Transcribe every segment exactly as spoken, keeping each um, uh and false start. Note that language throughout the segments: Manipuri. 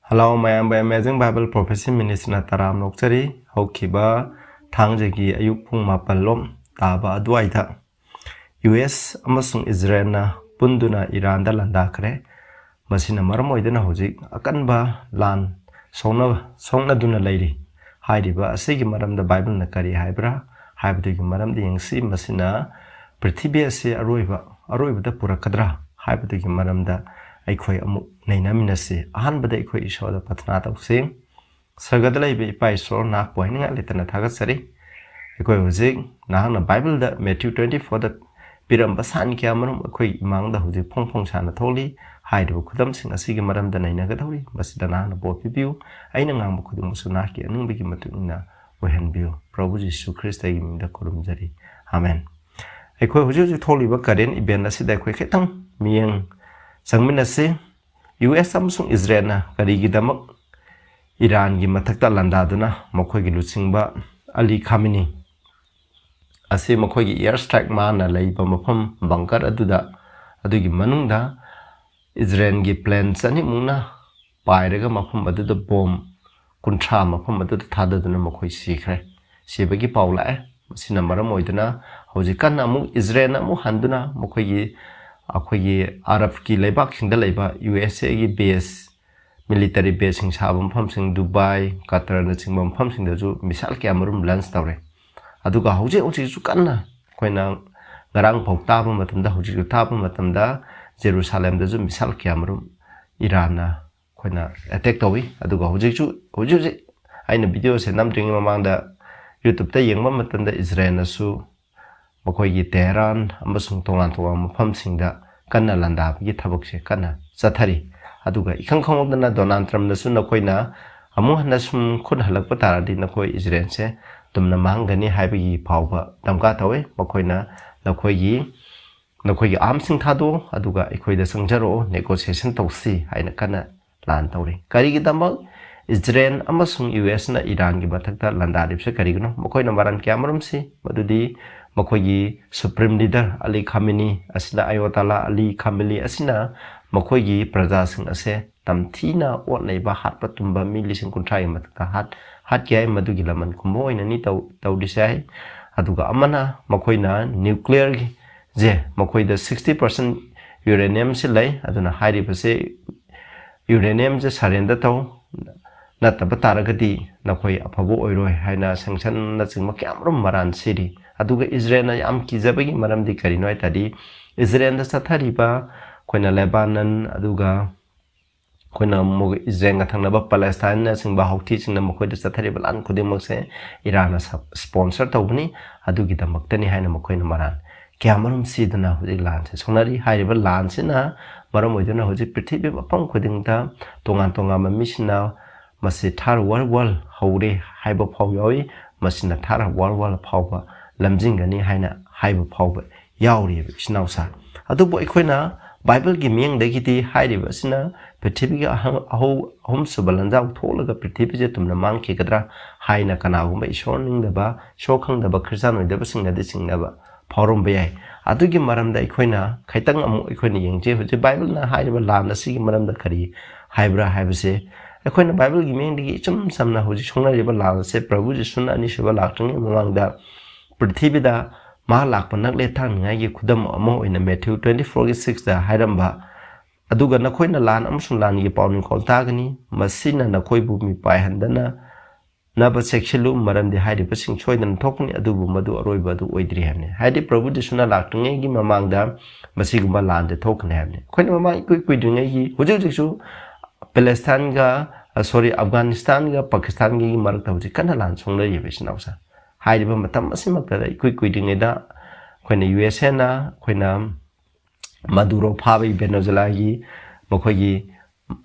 ꯍꯜꯂꯣ ꯃꯌꯥꯝꯕꯨ Amazing Bible Prophecy Ministryꯅ ꯇꯔꯥꯝꯅ ꯑꯣꯛꯆꯔꯤ꯫ ꯍꯧꯈꯤꯕ ꯊꯥꯡꯖꯒꯤ ꯑꯌꯨꯛ ꯄꯨꯡ ꯃꯥꯄꯜ ꯂꯣꯝ ꯇꯥꯕ ꯑꯗꯨꯋꯥꯏꯗ ꯌꯨ ꯑꯦꯁ ꯑꯃꯁꯨꯡ ꯏꯖꯔꯦꯜꯅ ꯄꯨꯟꯗꯨꯅ ꯏꯔꯥꯟꯗ ꯂꯥꯟꯗꯥꯈ꯭ꯔꯦ꯫ ꯃꯁꯤꯅ ꯃꯔꯝ ꯑꯣꯏꯗꯨꯅ ꯍꯧꯖꯤꯛ ꯑꯀꯟꯕ ꯂꯥꯟ ꯁꯣꯛꯅ-, ꯁꯣꯛꯅꯗꯨꯅ ꯂꯩꯔꯤ꯫ ꯍꯥꯏꯔꯤꯕ ꯑꯁꯤꯒꯤ ꯃꯔꯝꯗ ꯕꯥꯏꯕꯜꯅ ꯀꯔꯤ ꯍꯥꯏꯕ꯭ꯔꯥ ꯍꯥꯏꯕꯗꯨꯒꯤ ꯃꯔꯝꯗ ꯌꯦꯡꯁꯤ꯫ ꯃꯁꯤꯅ ꯄ꯭ꯔꯤꯊꯤꯕꯤ ꯑꯁꯤ ꯑꯔꯣꯏꯕ, ꯑꯔꯣꯏꯕꯗ ꯄꯨꯔꯛꯀꯗ꯭ꯔꯥ ꯍꯥꯏꯕꯗꯨꯒꯤ ꯃꯔꯝꯗ ꯑꯩꯈꯣꯏ ꯑꯃꯨꯛ ꯅꯩꯅꯃꯤꯟꯅꯁꯤ꯫ ꯑꯍꯥꯟꯕꯗ ꯑꯩꯈꯣꯏ ꯏꯁꯣꯔꯗ ꯄ꯭ꯔꯊꯅꯥ ꯇꯧꯁꯤ꯫ ꯁꯔꯒꯗ ꯂꯩꯕ ꯏꯄꯥ ꯏꯁꯣꯔ, ꯅꯍꯥꯛꯄꯨ ꯍꯥꯏꯅꯤꯡꯉꯥꯏ ꯂꯩꯇꯅ ꯊꯥꯒꯠꯆꯔꯤ꯫ ꯑꯩꯈꯣꯏ ꯍꯧꯖꯤꯛ ꯅꯍꯥꯛꯅ ꯕꯥꯏꯕꯜꯗ ꯃꯦꯊ꯭ꯌꯨ twenty fourꯗ ꯄꯤꯔꯝꯕ ꯁꯥꯏꯟ ꯀꯌꯥ ꯃꯔꯨꯝ ꯑꯩꯈꯣꯏ ꯏꯃꯥꯡꯗ ꯍꯧꯖꯤꯛ ꯐꯣꯡ ꯐꯣꯡ ꯁꯥꯅ ꯊꯣꯛꯂꯤ꯫ ꯍꯥꯏꯔꯤꯕ ꯈꯨꯗꯝꯁꯤꯡ ꯑꯁꯤꯒꯤ ꯃꯔꯝꯗ ꯅꯩꯅꯒꯗꯧꯔꯤ꯫ ꯃꯁꯤꯗ ꯅꯍꯥꯛꯅ ꯕꯣꯔ ꯄꯤꯕꯤꯌꯨ꯫ ꯑꯩꯅ ꯉꯥꯡꯕ ꯈꯨꯗꯤꯡꯃꯛꯁꯨ ꯅꯍꯥꯛꯀꯤ ꯑꯅꯤꯡꯕꯒꯤ ꯃꯇꯨꯡ ꯏꯟꯅ ꯑꯣꯏꯍꯟꯕꯤꯌꯨ꯫ ꯄ꯭ꯔꯚꯨ ꯖꯤꯁꯨ ꯈ꯭ꯔꯤꯁꯇꯒꯤ ꯃꯤꯡꯗ ꯈꯨꯔꯨꯝꯖꯔꯤ꯫ ꯑꯥꯃꯦꯟ꯫ ꯑꯩꯈꯣꯏ ꯍꯧꯖꯤꯛ ꯍꯧꯖꯤꯛ ꯊꯣꯛꯂꯤꯕ current event ꯑꯁꯤꯗ ꯑꯩꯈꯣꯏ ꯈꯤꯇꯪ ꯃꯤꯠꯌꯦꯡ ꯆꯪꯃꯤꯟꯅꯁꯤ꯫ ꯌꯨ ꯑꯦꯁ ꯑꯃꯁꯨꯡ ꯏꯖꯔꯦꯜꯅ ꯀꯔꯤꯒꯤꯗꯃꯛ ꯏꯔꯥꯟꯒꯤ ꯃꯊꯛꯇ ꯂꯥꯟꯗꯥꯗꯨꯅ ꯃꯈꯣꯏꯒꯤ ꯂꯨꯆꯤꯡꯕ ꯑꯂꯤ ꯈꯥꯃꯤꯅꯤ ꯑꯁꯤ ꯃꯈꯣꯏꯒꯤ air strike ꯃꯥꯅ ꯂꯩꯕ ꯃꯐꯝ bunker ꯑꯗꯨꯗ, ꯑꯗꯨꯒꯤ ꯃꯅꯨꯡꯗ ꯏꯖꯔꯦꯜꯒꯤ plane ꯆꯅꯤꯃꯨꯛꯅ ꯄꯥꯏꯔꯒ ꯃꯐꯝ ꯑꯗꯨꯗ bomb ꯀꯨꯟꯊ꯭ꯔꯥ ꯃꯐꯝ ꯑꯗꯨꯗ ꯊꯥꯗꯗꯨꯅ ꯃꯈꯣꯏ ꯁꯤꯈ꯭ꯔꯦ꯫ ꯁꯤꯕꯒꯤ ꯄꯥꯎ ꯂꯥꯛꯑꯦ꯫ ꯃꯁꯤꯅ ꯃꯔꯝ ꯑꯣꯏꯗꯨꯅ ꯍꯧꯖꯤꯛ ꯀꯟꯅ ꯑꯃꯨꯛ ꯏꯖꯔꯦꯜꯅ ꯑꯃꯨꯛ ꯍꯟꯗꯨꯅ ꯃꯈꯣꯏꯒꯤ, ꯑꯩꯈꯣꯏꯒꯤ ꯑꯔꯕꯀꯤ ꯂꯩꯕꯥꯛꯁꯤꯡꯗ ꯂꯩꯕ ꯌꯨ ꯑꯦꯁ ꯑꯦꯒꯤ base, military baseꯁꯤꯡ ꯁꯥꯕ ꯃꯐꯝꯁꯤꯡ, ꯗꯨꯕꯥꯏ, ꯀꯇꯔꯅꯆꯤꯡꯕ ꯃꯐꯝꯁꯤꯡꯗꯁꯨ missile ꯀꯌꯥ ꯃꯔꯨꯝ launch ꯇꯧꯔꯦ꯫ ꯑꯗꯨꯒ ꯍꯧꯖꯤꯛ ꯍꯧꯖꯤꯛꯁꯨ ꯀꯟꯅ ꯑꯩꯈꯣꯏꯅ ꯉꯔꯥꯡ ꯐꯥꯎ ꯇꯥꯕ ꯃꯇꯝꯗ, ꯍꯧꯖꯤꯛꯁꯨ ꯇꯥꯕ ꯃꯇꯝꯗ ꯖꯦꯔꯨꯁꯥꯂꯦꯝꯗꯁꯨ missile ꯀꯌꯥ ꯃꯔꯨꯝ ꯏꯔꯥꯟꯅ ꯑꯩꯈꯣꯏꯅ attack ꯇꯧꯏ꯫ ꯑꯗꯨꯒ ꯍꯧꯖꯤꯛꯁꯨ, ꯍꯧꯖꯤꯛ ꯍꯧꯖꯤꯛ ꯑꯩꯅ videoꯁꯦ ꯅꯝꯗ꯭ꯔꯤꯉꯩ ꯃꯃꯥꯡꯗ YouTubeꯇ ꯌꯦꯡꯕ ꯃꯇꯝꯗ ꯏꯖꯔꯦꯜꯅꯁꯨ ꯃꯈꯣꯏꯒꯤ ꯇꯦꯍꯔꯥꯟ ꯑꯃꯁꯨꯡ ꯇꯣꯉꯥꯟ ꯇꯣꯉꯥꯟꯕ ꯃꯐꯝꯁꯤꯡꯗ ꯀꯟꯅ ꯂꯥꯟꯗꯥꯕꯒꯤ ꯊꯕꯛꯁꯦ ꯀꯟꯅ ꯆꯠꯊꯔꯤ꯫ ꯑꯗꯨꯒ ꯏꯈꯪ ꯈꯪꯍꯧꯗꯅ ꯗꯣꯅꯥꯜꯗ ꯇ꯭ꯔꯝꯞꯅꯁꯨ ꯅꯈꯣꯏꯅ ꯑꯃꯨꯛ ꯍꯟꯅ ꯁꯨꯝ ꯈꯨꯠ ꯍꯜꯂꯛꯄ ꯇꯥꯔꯗꯤ ꯅꯈꯣꯏ ꯏꯖꯔꯦꯜꯁꯦ ꯇꯨꯝꯅ ꯃꯥꯡꯒꯅꯤ ꯍꯥꯏꯕꯒꯤ ꯐꯥꯎꯕ ꯗꯝꯀꯥ ꯇꯧꯋꯦ꯫ ꯃꯈꯣꯏꯅ ꯅꯈꯣꯏꯒꯤ, ꯅꯈꯣꯏꯒꯤ armsꯁꯤꯡ ꯊꯥꯗꯣꯛꯑꯣ, ꯑꯗꯨꯒ ꯑꯩꯈꯣꯏꯗ ꯆꯪꯖꯔꯛꯑꯣ, negotiation ꯇꯧꯁꯤ ꯍꯥꯏꯅ ꯀꯟꯅ ꯂꯥꯟ ꯇꯧꯔꯤ꯫ ꯀꯔꯤꯒꯤꯗꯃꯛ ꯏꯖꯔꯦꯜ ꯑꯃꯁꯨꯡ ꯌꯨ ꯑꯦꯁꯅ ꯏꯔꯥꯟꯒꯤ ꯃꯊꯛꯇ ꯂꯥꯟꯗꯥꯔꯤꯕꯁꯦ ꯀꯔꯤꯒꯤꯅꯣ? ꯃꯈꯣꯏꯅ ꯃꯔꯝ ꯀꯌꯥ ꯃꯔꯨꯝꯁꯤ, ꯃꯗꯨꯗꯤ ꯃꯈꯣꯏꯒꯤ supreme leader ꯑꯂꯤ ꯈꯥꯃꯤꯅꯤ ꯑꯁꯤꯅ, ꯑꯌꯣꯇꯥꯂꯥ ꯑꯂꯤ ꯈꯥꯃꯤꯅꯤ ꯑꯁꯤꯅ ꯃꯈꯣꯏꯒꯤ ꯄ꯭ꯔꯖꯥꯁꯤꯡ ꯑꯁꯦ ꯌꯥꯝ ꯊꯤꯅ ꯑꯣꯠ ꯅꯩꯕ, ꯍꯥꯠꯄ ꯇꯨꯝꯕ, ꯃꯤ ꯂꯤꯁꯤꯡ ꯀꯨꯟꯊ꯭ꯔꯥꯒꯤ ꯃꯊꯛꯇ ꯍꯥꯠ ꯍꯥꯠꯈꯤ ꯍꯥꯏ꯫ ꯃꯗꯨꯒꯤ ꯂꯃꯟ ꯈꯨꯝꯕ ꯑꯣꯏꯅꯅꯤ ꯇꯧ ꯇꯧꯔꯤꯁꯦ ꯍꯥꯏ꯫ ꯑꯗꯨꯒ ꯑꯃꯅ ꯃꯈꯣꯏꯅ ꯅ꯭ꯌꯨꯀ꯭ꯂꯤꯌꯔꯒꯤꯁꯦ, ꯃꯈꯣꯏꯗ sixty percent uraniumꯁꯤ ꯂꯩ, ꯑꯗꯨꯅ ꯍꯥꯏꯔꯤꯕꯁꯦ uraniumꯁꯦ surrender ꯇꯧ, ꯅꯠꯇꯕ ꯇꯥꯔꯒꯗꯤ ꯅꯈꯣꯏ ꯑꯐꯕ ꯑꯣꯏꯔꯣꯏ ꯍꯥꯏꯅ sanctionꯅꯆꯤꯡꯕ ꯀꯌꯥꯃꯔꯨꯝ ꯃꯔꯥꯟ ꯁꯤꯔꯤ꯫ ꯑꯗꯨꯒ ꯏꯖꯔꯦꯜꯅ ꯌꯥꯝ ꯀꯤꯖꯕꯒꯤ ꯃꯔꯝꯗꯤ ꯀꯔꯤꯅꯣ ꯍꯥꯏ ꯇꯥꯔꯗꯤ, ꯏꯖꯔꯦꯜꯗ ꯆꯠꯊꯔꯤꯕ ꯑꯩꯈꯣꯏꯅ ꯂꯦꯕꯥꯅꯟ, ꯑꯗꯨꯒ ꯑꯩꯈꯣꯏꯅ ꯑꯃꯨꯛ ꯏꯖꯔꯦꯜꯒ ꯊꯪꯅꯕ ꯄꯦꯂꯦꯁꯇꯥꯏꯟꯅꯆꯤꯡꯕ ꯍꯧꯊꯤꯁꯤꯡꯅ ꯃꯈꯣꯏꯗ ꯆꯠꯊꯔꯤꯕ ꯂꯥꯟ ꯈꯨꯗꯤꯡꯃꯛꯁꯦ ꯏꯔꯥꯟꯅ ꯁꯞ-, sponsor ꯇꯧꯕꯅꯤ, ꯑꯗꯨꯒꯤꯗꯃꯛꯇꯅꯤ ꯍꯥꯏꯅ ꯃꯈꯣꯏꯅ ꯃꯔꯥꯟ ꯀꯌꯥꯃꯔꯨꯝ ꯁꯤꯗꯨꯅ ꯍꯧꯖꯤꯛ ꯂꯥꯟꯁꯦ ꯁꯣꯛꯅꯔꯤ꯫ ꯍꯥꯏꯔꯤꯕ ꯂꯥꯟꯁꯤꯅ ꯃꯔꯝ ꯑꯣꯏꯗꯨꯅ ꯍꯧꯖꯤꯛ ꯄ꯭ꯔꯤꯊꯤꯕꯤ ꯃꯐꯝ ꯈꯨꯗꯤꯡꯗ ꯇꯣꯉꯥꯟ ꯇꯣꯉꯥꯟꯕ ꯃꯤꯁꯤꯡꯅ ꯃꯁꯤ third world war ꯍꯧꯔꯦ ꯍꯥꯏꯕ ꯐꯥꯎ ꯌꯥꯎꯏ꯫ ꯃꯁꯤꯅ third world war ꯐꯥꯎꯕ ꯂꯝꯖꯤꯡꯒꯅꯤ ꯍꯥꯏꯅ ꯍꯥꯏꯕ ꯐꯥꯎꯕ ꯌꯥꯎꯔꯤꯕ ꯏꯆꯤꯟ ꯏꯅꯥꯎꯁꯥ꯫ ꯑꯗꯨꯕꯨ ꯑꯩꯈꯣꯏꯅ ꯕꯥꯏꯕꯜꯒꯤ ꯃꯤꯠꯌꯦꯡꯗꯒꯤꯗꯤ ꯍꯥꯏꯔꯤꯕ ꯑꯁꯤꯅ ꯄ꯭ꯔꯤꯊꯤꯕꯤꯒꯤ ꯑꯍ-, ꯑꯍꯧ-, ꯑꯍꯨꯝꯁꯨꯕ ꯂꯥꯟꯖꯥꯎ ꯊꯣꯛꯂꯒ ꯄ꯭ꯔꯤꯊꯤꯕꯤꯁꯦ ꯇꯨꯝꯅ ꯃꯥꯡꯈꯤꯒꯗ꯭ꯔꯥ ꯍꯥꯏꯅ ꯀꯅꯥꯒꯨꯝꯕ ꯏꯁꯣꯔ ꯅꯤꯡꯗꯕ, ꯏꯁꯣꯔ ꯈꯪꯗꯕ ꯈ꯭ꯔꯤꯁꯇꯥꯟ ꯑꯣꯏꯗꯕꯁꯤꯡꯅꯗꯤ ꯆꯤꯡꯅꯕ ꯐꯥꯎꯔꯝꯕ ꯌꯥꯏ꯫ ꯑꯗꯨꯒꯤ ꯃꯔꯝꯗ ꯑꯩꯈꯣꯏꯅ ꯈꯤꯇꯪ ꯑꯃꯨꯛ ꯑꯩꯈꯣꯏꯅ ꯌꯦꯡꯁꯤ꯫ ꯍꯧꯖꯤꯛ ꯕꯥꯏꯕꯜꯅ ꯍꯥꯏꯔꯤꯕ ꯂꯥꯟ ꯑꯁꯤꯒꯤ ꯃꯔꯝꯗ ꯀꯔꯤ ꯍꯥꯏꯕ꯭ꯔꯥ ꯍꯥꯏꯕꯁꯦ ꯑꯩꯈꯣꯏꯅ ꯕꯥꯏꯕꯜꯒꯤ ꯃꯤꯠꯌꯦꯡꯗꯒꯤ ꯏꯆꯝ ꯆꯝꯅ ꯍꯧꯖꯤꯛ ꯁꯣꯛꯅꯔꯤꯕ ꯂꯥꯟ ꯑꯁꯦ ꯄ꯭ꯔꯚꯨ ꯖꯤꯁꯨꯅ ꯑꯅꯤꯁꯨꯕ ꯂꯥꯛꯇ꯭ꯔꯤꯉꯩ ꯃꯃꯥꯡꯗ ꯄ꯭ꯔꯤꯊꯤꯕꯤꯗ ꯃꯍꯥꯛ ꯂꯥꯛꯄ ꯅꯛꯂꯦ ꯊꯥꯅꯤꯡꯉꯥꯏꯒꯤ ꯈꯨꯗꯝ ꯑꯃ ꯑꯣꯏꯅ ꯃꯦꯊ꯭ꯌꯨ twenty fourꯒꯤ sixꯇ ꯍꯥꯏꯔꯝꯕ, ꯑꯗꯨꯒ ꯅꯈꯣꯏꯅ ꯂꯥꯟ ꯑꯃꯁꯨꯡ ꯂꯥꯟꯒꯤ ꯄꯥꯎ ꯅꯤꯡꯈꯣꯜ ꯇꯥꯒꯅꯤ, ꯃꯁꯤꯅ ꯅꯈꯣꯏꯕꯨ ꯃꯤꯄꯥꯏꯍꯟꯗꯅ ꯅꯕ ꯆꯦꯛꯁꯤꯜꯂꯨ, ꯃꯔꯝꯗꯤ ꯍꯥꯏꯔꯤꯕꯁꯤꯡ ꯁꯣꯏꯗꯅ ꯊꯣꯛꯀꯅꯤ, ꯑꯗꯨꯕꯨ ꯃꯗꯨ ꯑꯔꯣꯏꯕ ꯑꯗꯨ ꯑꯣꯏꯗ꯭ꯔꯤ ꯍꯥꯏꯕꯅꯤ꯫ ꯍꯥꯏꯗꯤ ꯄ꯭ꯔꯚꯨ ꯖꯤꯁꯨꯅ ꯂꯥꯛꯇ꯭ꯔꯤꯉꯩꯒꯤ ꯃꯃꯥꯡꯗ ꯃꯁꯤꯒꯨꯝꯕ ꯂꯥꯟꯗꯤ ꯊꯣꯛꯀꯅꯤ ꯍꯥꯏꯕꯅꯤ꯫ ꯑꯩꯈꯣꯏꯅ ꯃꯃꯥꯡ ꯏꯀꯨꯏ ꯀꯨꯏꯗ꯭ꯔꯤꯉꯩꯒꯤ ꯍꯧꯖꯤꯛ ꯍꯧꯖꯤꯛꯁꯨ ꯄꯦꯂꯦꯁꯇꯥꯏꯟꯒ, ꯑ, sorry, ꯑꯐꯒꯥꯅꯤꯁꯇꯥꯟꯒ ꯄꯥꯀꯤꯁꯇꯥꯟꯒꯤ ꯃꯔꯛꯇ ꯍꯧꯖꯤꯛ ꯀꯟꯅ ꯂꯥꯟ ꯁꯣꯛꯅꯔꯤꯕ ꯏꯆꯤꯟ ꯏꯅꯥꯎꯁꯥ꯫ ꯍꯥꯏꯔꯤꯕ ꯃꯇꯝ ꯑꯁꯤꯃꯛꯇꯗ ꯏꯀꯨꯏ ꯀꯨꯏꯗ꯭ꯔꯤꯉꯩꯗ ꯑꯩꯈꯣꯏꯅ ꯌꯨ ꯑꯦꯁ ꯑꯦꯅ ꯑꯩꯈꯣꯏꯅ ꯃꯗꯨꯔꯣ ꯐꯥꯕꯒꯤ, ꯚꯦꯅꯦꯖꯨꯂꯥꯒꯤ ꯃꯈꯣꯏꯒꯤ,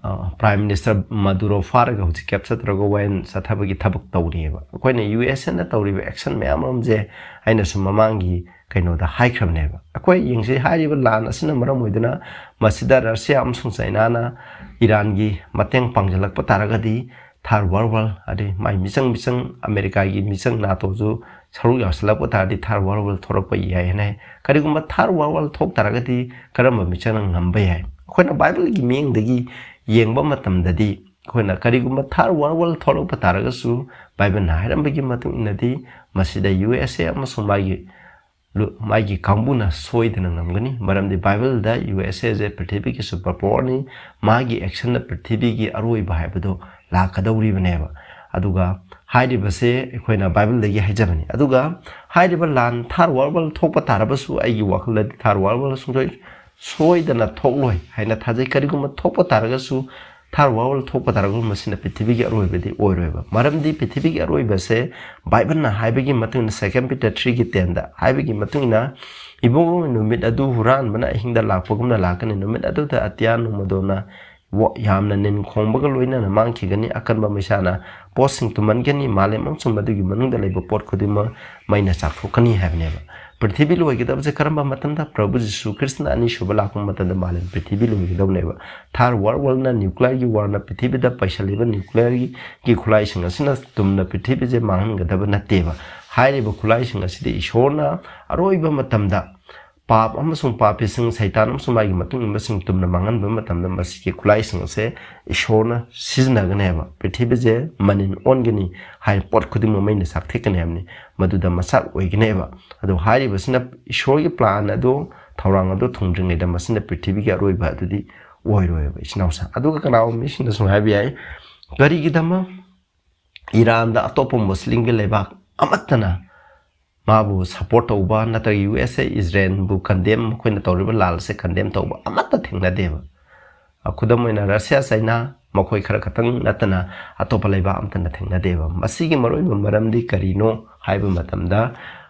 ꯑ, ꯄ꯭ꯔꯥꯏꯝ ꯃꯤꯅꯤꯁꯇꯔ ꯃꯗꯨꯔꯣ ꯐꯥꯔꯒ ꯍꯧꯖꯤꯛ ꯀꯦꯞꯆꯔ ꯇꯧꯔꯒ ꯋꯥꯌꯦꯜ ꯆꯠꯊꯕꯒꯤ ꯊꯕꯛ ꯇꯧꯔꯤꯑꯕ꯫ ꯑꯩꯈꯣꯏꯅ ꯌꯨ ꯑꯦꯁ ꯑꯦꯅ ꯇꯧꯔꯤꯕ ꯑꯦꯛꯁꯟ ꯃꯌꯥꯝ ꯑꯃꯁꯦ ꯑꯩꯅꯁꯨ ꯃꯃꯥꯡꯒꯤ ꯀꯩꯅꯣꯗ ꯍꯥꯏꯈ꯭ꯔꯕꯅꯦꯕ꯫ ꯑꯩꯈꯣꯏ ꯌꯦꯡꯁꯤ, ꯍꯥꯏꯔꯤꯕ ꯂꯥꯟ ꯑꯁꯤꯅ ꯃꯔꯝ ꯑꯣꯏꯗꯨꯅ ꯃꯁꯤꯗ ꯔꯁꯤꯌꯥ ꯑꯃꯁꯨꯡ ꯆꯩꯅꯥꯅ ꯏꯔꯥꯟꯒꯤ ꯃꯇꯦꯡ ꯄꯥꯡꯁꯤꯜꯂꯛꯄ ꯇꯥꯔꯒꯗꯤ third world war, ꯑꯗꯩ ꯃꯥꯏ ꯃꯤꯆꯪ ꯃꯤꯆꯪ ꯑꯃꯦꯔꯤꯀꯥꯒꯤ ꯃꯤꯆꯪ ꯅꯥꯇꯣꯁꯨ ꯁꯔꯨꯛ ꯌꯥꯎꯁꯜꯂꯛꯄ ꯇꯥꯔꯗꯤ third world war ꯊꯣꯔꯛꯄ ꯌꯥꯏ ꯍꯥꯏꯅ ꯍꯥꯏ꯫ ꯀꯔꯤꯒꯨꯝꯕ third world war ꯊꯣꯛ ꯇꯥꯔꯒꯗꯤ ꯀꯔꯝꯕ ꯃꯤꯆꯪꯅ ꯉꯝꯕ ꯌꯥꯏ? ꯑꯩꯈꯣꯏꯅ ꯕꯥꯏꯕꯜꯒꯤ ꯃꯤꯠꯌꯦꯡꯗꯒꯤ ꯌꯦꯡꯕ ꯃꯇꯝꯗꯗꯤ ꯑꯩꯈꯣꯏꯅ ꯀꯔꯤꯒꯨꯝꯕ third world war ꯊꯣꯛꯂꯛꯄ ꯇꯥꯔꯒꯁꯨ, ꯕꯥꯏꯕꯜꯅ ꯍꯥꯏꯔꯝꯕꯒꯤ ꯃꯇꯨꯡ ꯏꯟꯅꯗꯤ ꯃꯁꯤꯗ ꯌꯨ ꯑꯦꯁ ꯑꯦ ꯑꯃꯁꯨꯡ ꯃꯥꯒꯤ ꯂꯨ-, ꯃꯥꯒꯤ ꯀꯥꯡꯕꯨꯅ ꯁꯣꯏꯗꯅ ꯉꯝꯒꯅꯤ꯫ ꯃꯔꯝꯗꯤ ꯕꯥꯏꯕꯜꯗ ꯌꯨ ꯑꯦꯁ ꯑꯦꯁꯦ ꯄ꯭ꯔꯤꯊꯤꯕꯤꯒꯤ super powerꯅꯤ, ꯃꯥꯒꯤ actionꯅ ꯄ꯭ꯔꯤꯊꯤꯕꯤꯒꯤ ꯑꯔꯣꯏꯕ ꯍꯥꯏꯕꯗꯣ ꯂꯥꯛꯀꯗꯧꯔꯤꯕꯅꯦꯕ꯫ ꯑꯗꯨꯒ ꯍꯥꯏꯔꯤꯕꯁꯦ ꯑꯩꯈꯣꯏꯅ ꯕꯥꯏꯕꯜꯗꯒꯤ ꯍꯥꯏꯖꯕꯅꯤ꯫ ꯑꯗꯨꯒ ꯍꯥꯏꯔꯤꯕ ꯂꯥꯟ third world war ꯊꯣꯛꯄ ꯇꯥꯔꯕꯁꯨ, ꯑꯩꯒꯤ ꯋꯥꯈꯜꯗꯗꯤ third world war ꯁꯨꯡꯁꯣꯏ ꯁꯣꯏꯗꯅ ꯊꯣꯛꯂꯣꯏ ꯍꯥꯏꯅ ꯊꯥꯖꯩ꯫ ꯀꯔꯤꯒꯨꯝꯕ ꯊꯣꯛꯄ ꯇꯥꯔꯒꯁꯨ, third world war ꯊꯣꯛꯄ ꯇꯥꯔꯒꯁꯨ, ꯃꯁꯤꯅ ꯄ꯭ꯔꯤꯊꯤꯕꯤꯒꯤ ꯑꯔꯣꯏꯕꯗꯤ ꯑꯣꯏꯔꯣꯏꯕ꯫ ꯃꯔꯝꯗꯤ ꯄ꯭ꯔꯤꯊꯤꯕꯤꯒꯤ ꯑꯔꯣꯏꯕꯁꯦ ꯕꯥꯏꯕꯜꯅ ꯍꯥꯏꯕꯒꯤ ꯃꯇꯨꯡ ꯏꯟꯅ, Second Peter threeꯒꯤ tenꯗ ꯍꯥꯏꯕꯒꯤ ꯃꯇꯨꯡ ꯏꯟꯅ, "ꯏꯕꯨꯡꯉꯣ, ꯅꯨꯃꯤꯠ ꯑꯗꯨ ꯍꯨꯔꯥꯟꯕꯅ ꯑꯍꯤꯡꯗ ꯂꯥꯛꯄꯒꯨꯝꯅ ꯂꯥꯛꯀꯅꯤ꯫ ꯅꯨꯃꯤꯠ ꯑꯗꯨꯗ ꯑꯇꯤꯌꯥ ꯅꯣꯡꯃꯗꯣꯅ ꯋꯥ-, ꯌꯥꯝꯅ ꯅꯤꯟ ꯈꯣꯡꯕꯒ ꯂꯣꯏꯅꯅ ꯃꯥꯡꯈꯤꯒꯅꯤ꯫ ꯑꯀꯟꯕ ꯃꯩꯁꯥꯅ ꯄꯣꯠꯁꯤꯡ ꯇꯨꯝꯍꯟꯒꯅꯤ꯫ ꯃꯥꯂꯦꯝ ꯑꯃꯁꯨꯡ ꯃꯗꯨꯒꯤ ꯃꯅꯨꯡꯗ ꯂꯩꯕ ꯄꯣꯠ ꯈꯨꯗꯤꯡꯃꯛ ꯃꯩꯅ ꯆꯥꯛꯊꯣꯛꯀꯅꯤ" ꯍꯥꯏꯕꯅꯦꯕ꯫ ꯄ꯭ꯔꯤꯊꯤꯕꯤ ꯂꯣꯏꯒꯗꯕꯁꯦ ꯀꯔꯝꯕ ꯃꯇꯝꯗ? ꯄ꯭ꯔꯚꯨ ꯖꯤꯁꯨ ꯈ꯭ꯔꯤꯁꯇꯅ ꯑꯅꯤꯁꯨꯕ ꯂꯥꯛꯄ ꯃꯇꯝꯗ ꯃꯥꯂꯦꯝ ꯄ꯭ꯔꯤꯊꯤꯕꯤ ꯂꯣꯏꯒꯗꯧꯅꯦꯕ꯫ Third world warꯅ, nuclearꯒꯤ warꯅ ꯄ꯭ꯔꯤꯊꯤꯕꯤꯗ ꯄꯩꯁꯜꯂꯤꯕ nuclearꯒꯤ, ꯒꯤ ꯈꯨꯠꯂꯥꯏꯁꯤꯡ ꯑꯁꯤꯅ ꯇꯨꯝꯅ ꯄ꯭ꯔꯤꯊꯤꯕꯤꯁꯦ ꯃꯥꯡꯍꯟꯒꯗꯕ ꯅꯠꯇꯦꯕ꯫ ꯍꯥꯏꯔꯤꯕ ꯈꯨꯠꯂꯥꯏꯁꯤꯡ ꯑꯁꯤꯗꯤ ꯏꯁꯣꯔꯅ ꯑꯔꯣꯏꯕ ꯃꯇꯝꯗ ꯄꯥꯞ ꯑꯃꯁꯨꯡ ꯄꯥꯄꯤꯁꯤꯡ, ꯁꯩꯇꯥꯟ ꯑꯃꯁꯨꯡ ꯃꯥꯒꯤ ꯃꯇꯨꯡ ꯏꯟꯕꯁꯤꯡ ꯇꯨꯝꯅ ꯃꯥꯡꯍꯟꯕ ꯃꯇꯝꯗ ꯃꯁꯤꯒꯤ ꯈꯨꯠꯂꯥꯏꯁꯤꯡ ꯑꯁꯦ ꯏꯁꯣꯔꯅ ꯁꯤꯖꯤꯟꯅꯒꯅꯦꯕ꯫ ꯄ꯭ꯔꯤꯊꯤꯕꯤꯁꯦ ꯃꯅꯤꯟ ꯑꯣꯟꯒꯅꯤ ꯍꯥꯏ, ꯄꯣꯠ ꯈꯨꯗꯤꯡꯃꯛ ꯃꯩꯅ ꯆꯥꯛꯊꯦꯛꯀꯅꯤ ꯍꯥꯏꯕꯅꯤ꯫ ꯃꯗꯨꯗ ꯃꯆꯥꯛ ꯑꯣꯏꯒꯅꯦꯕ꯫ ꯑꯗꯨ ꯍꯥꯏꯔꯤꯕꯁꯤꯅ ꯏꯁꯣꯔꯒꯤ plan ꯑꯗꯣ, ꯊꯧꯔꯥꯡ ꯑꯗꯣ ꯊꯨꯡꯗ꯭ꯔꯤꯉꯩꯗ ꯃꯁꯤꯅ ꯄ꯭ꯔꯤꯊꯤꯕꯤꯒꯤ ꯑꯔꯣꯏꯕ ꯑꯗꯨꯗꯤ ꯑꯣꯏꯔꯣꯏꯕ, ꯏꯆꯤꯟ ꯏꯅꯥꯎꯁꯤꯡ꯫ ꯑꯗꯨꯒ ꯀꯅꯥꯒꯨꯝꯕ ꯃꯤꯁꯤꯡꯅ ꯁꯨꯝ ꯍꯥꯏꯕ ꯌꯥꯏ, "ꯀꯔꯤꯒꯤꯗꯃꯛ ꯏꯔꯥꯟꯗ ꯑꯇꯣꯞꯄ ꯃꯨꯁꯂꯤꯝꯒꯤ ꯂꯩꯕꯥꯛ ꯑꯃꯠꯇꯅ ꯃꯥꯕꯨ support ꯇꯧꯕ ꯅꯠꯇ꯭ꯔꯒ ꯌꯨ ꯑꯦꯁ ꯑꯦ ꯏꯖꯔꯦꯜꯕꯨ condemn, ꯃꯈꯣꯏꯅ ꯇꯧꯔꯤꯕ ꯂꯥꯜ ꯑꯁꯦ condemn ꯇꯧꯕ ꯑꯃꯠꯇ ꯊꯦꯡꯅꯗꯦꯕ"? ꯑ, ꯈꯨꯗꯝ ꯑꯣꯏꯅ ꯔꯁꯤꯌꯥ, ꯆꯩꯅꯥ, ꯃꯈꯣꯏ ꯈꯔ ꯈꯛꯇꯪ ꯅꯠꯇꯅ ꯑꯇꯣꯞꯄ ꯂꯩꯕꯥꯛ ꯑꯃꯠꯇꯅ ꯊꯦꯡꯅꯗꯦꯕ꯫ ꯃꯁꯤꯒꯤ ꯃꯔꯨꯑꯣꯏꯕ ꯃꯔꯝꯗꯤ ꯀꯔꯤꯅꯣ ꯍꯥꯏꯕ ꯃꯇꯝꯗ,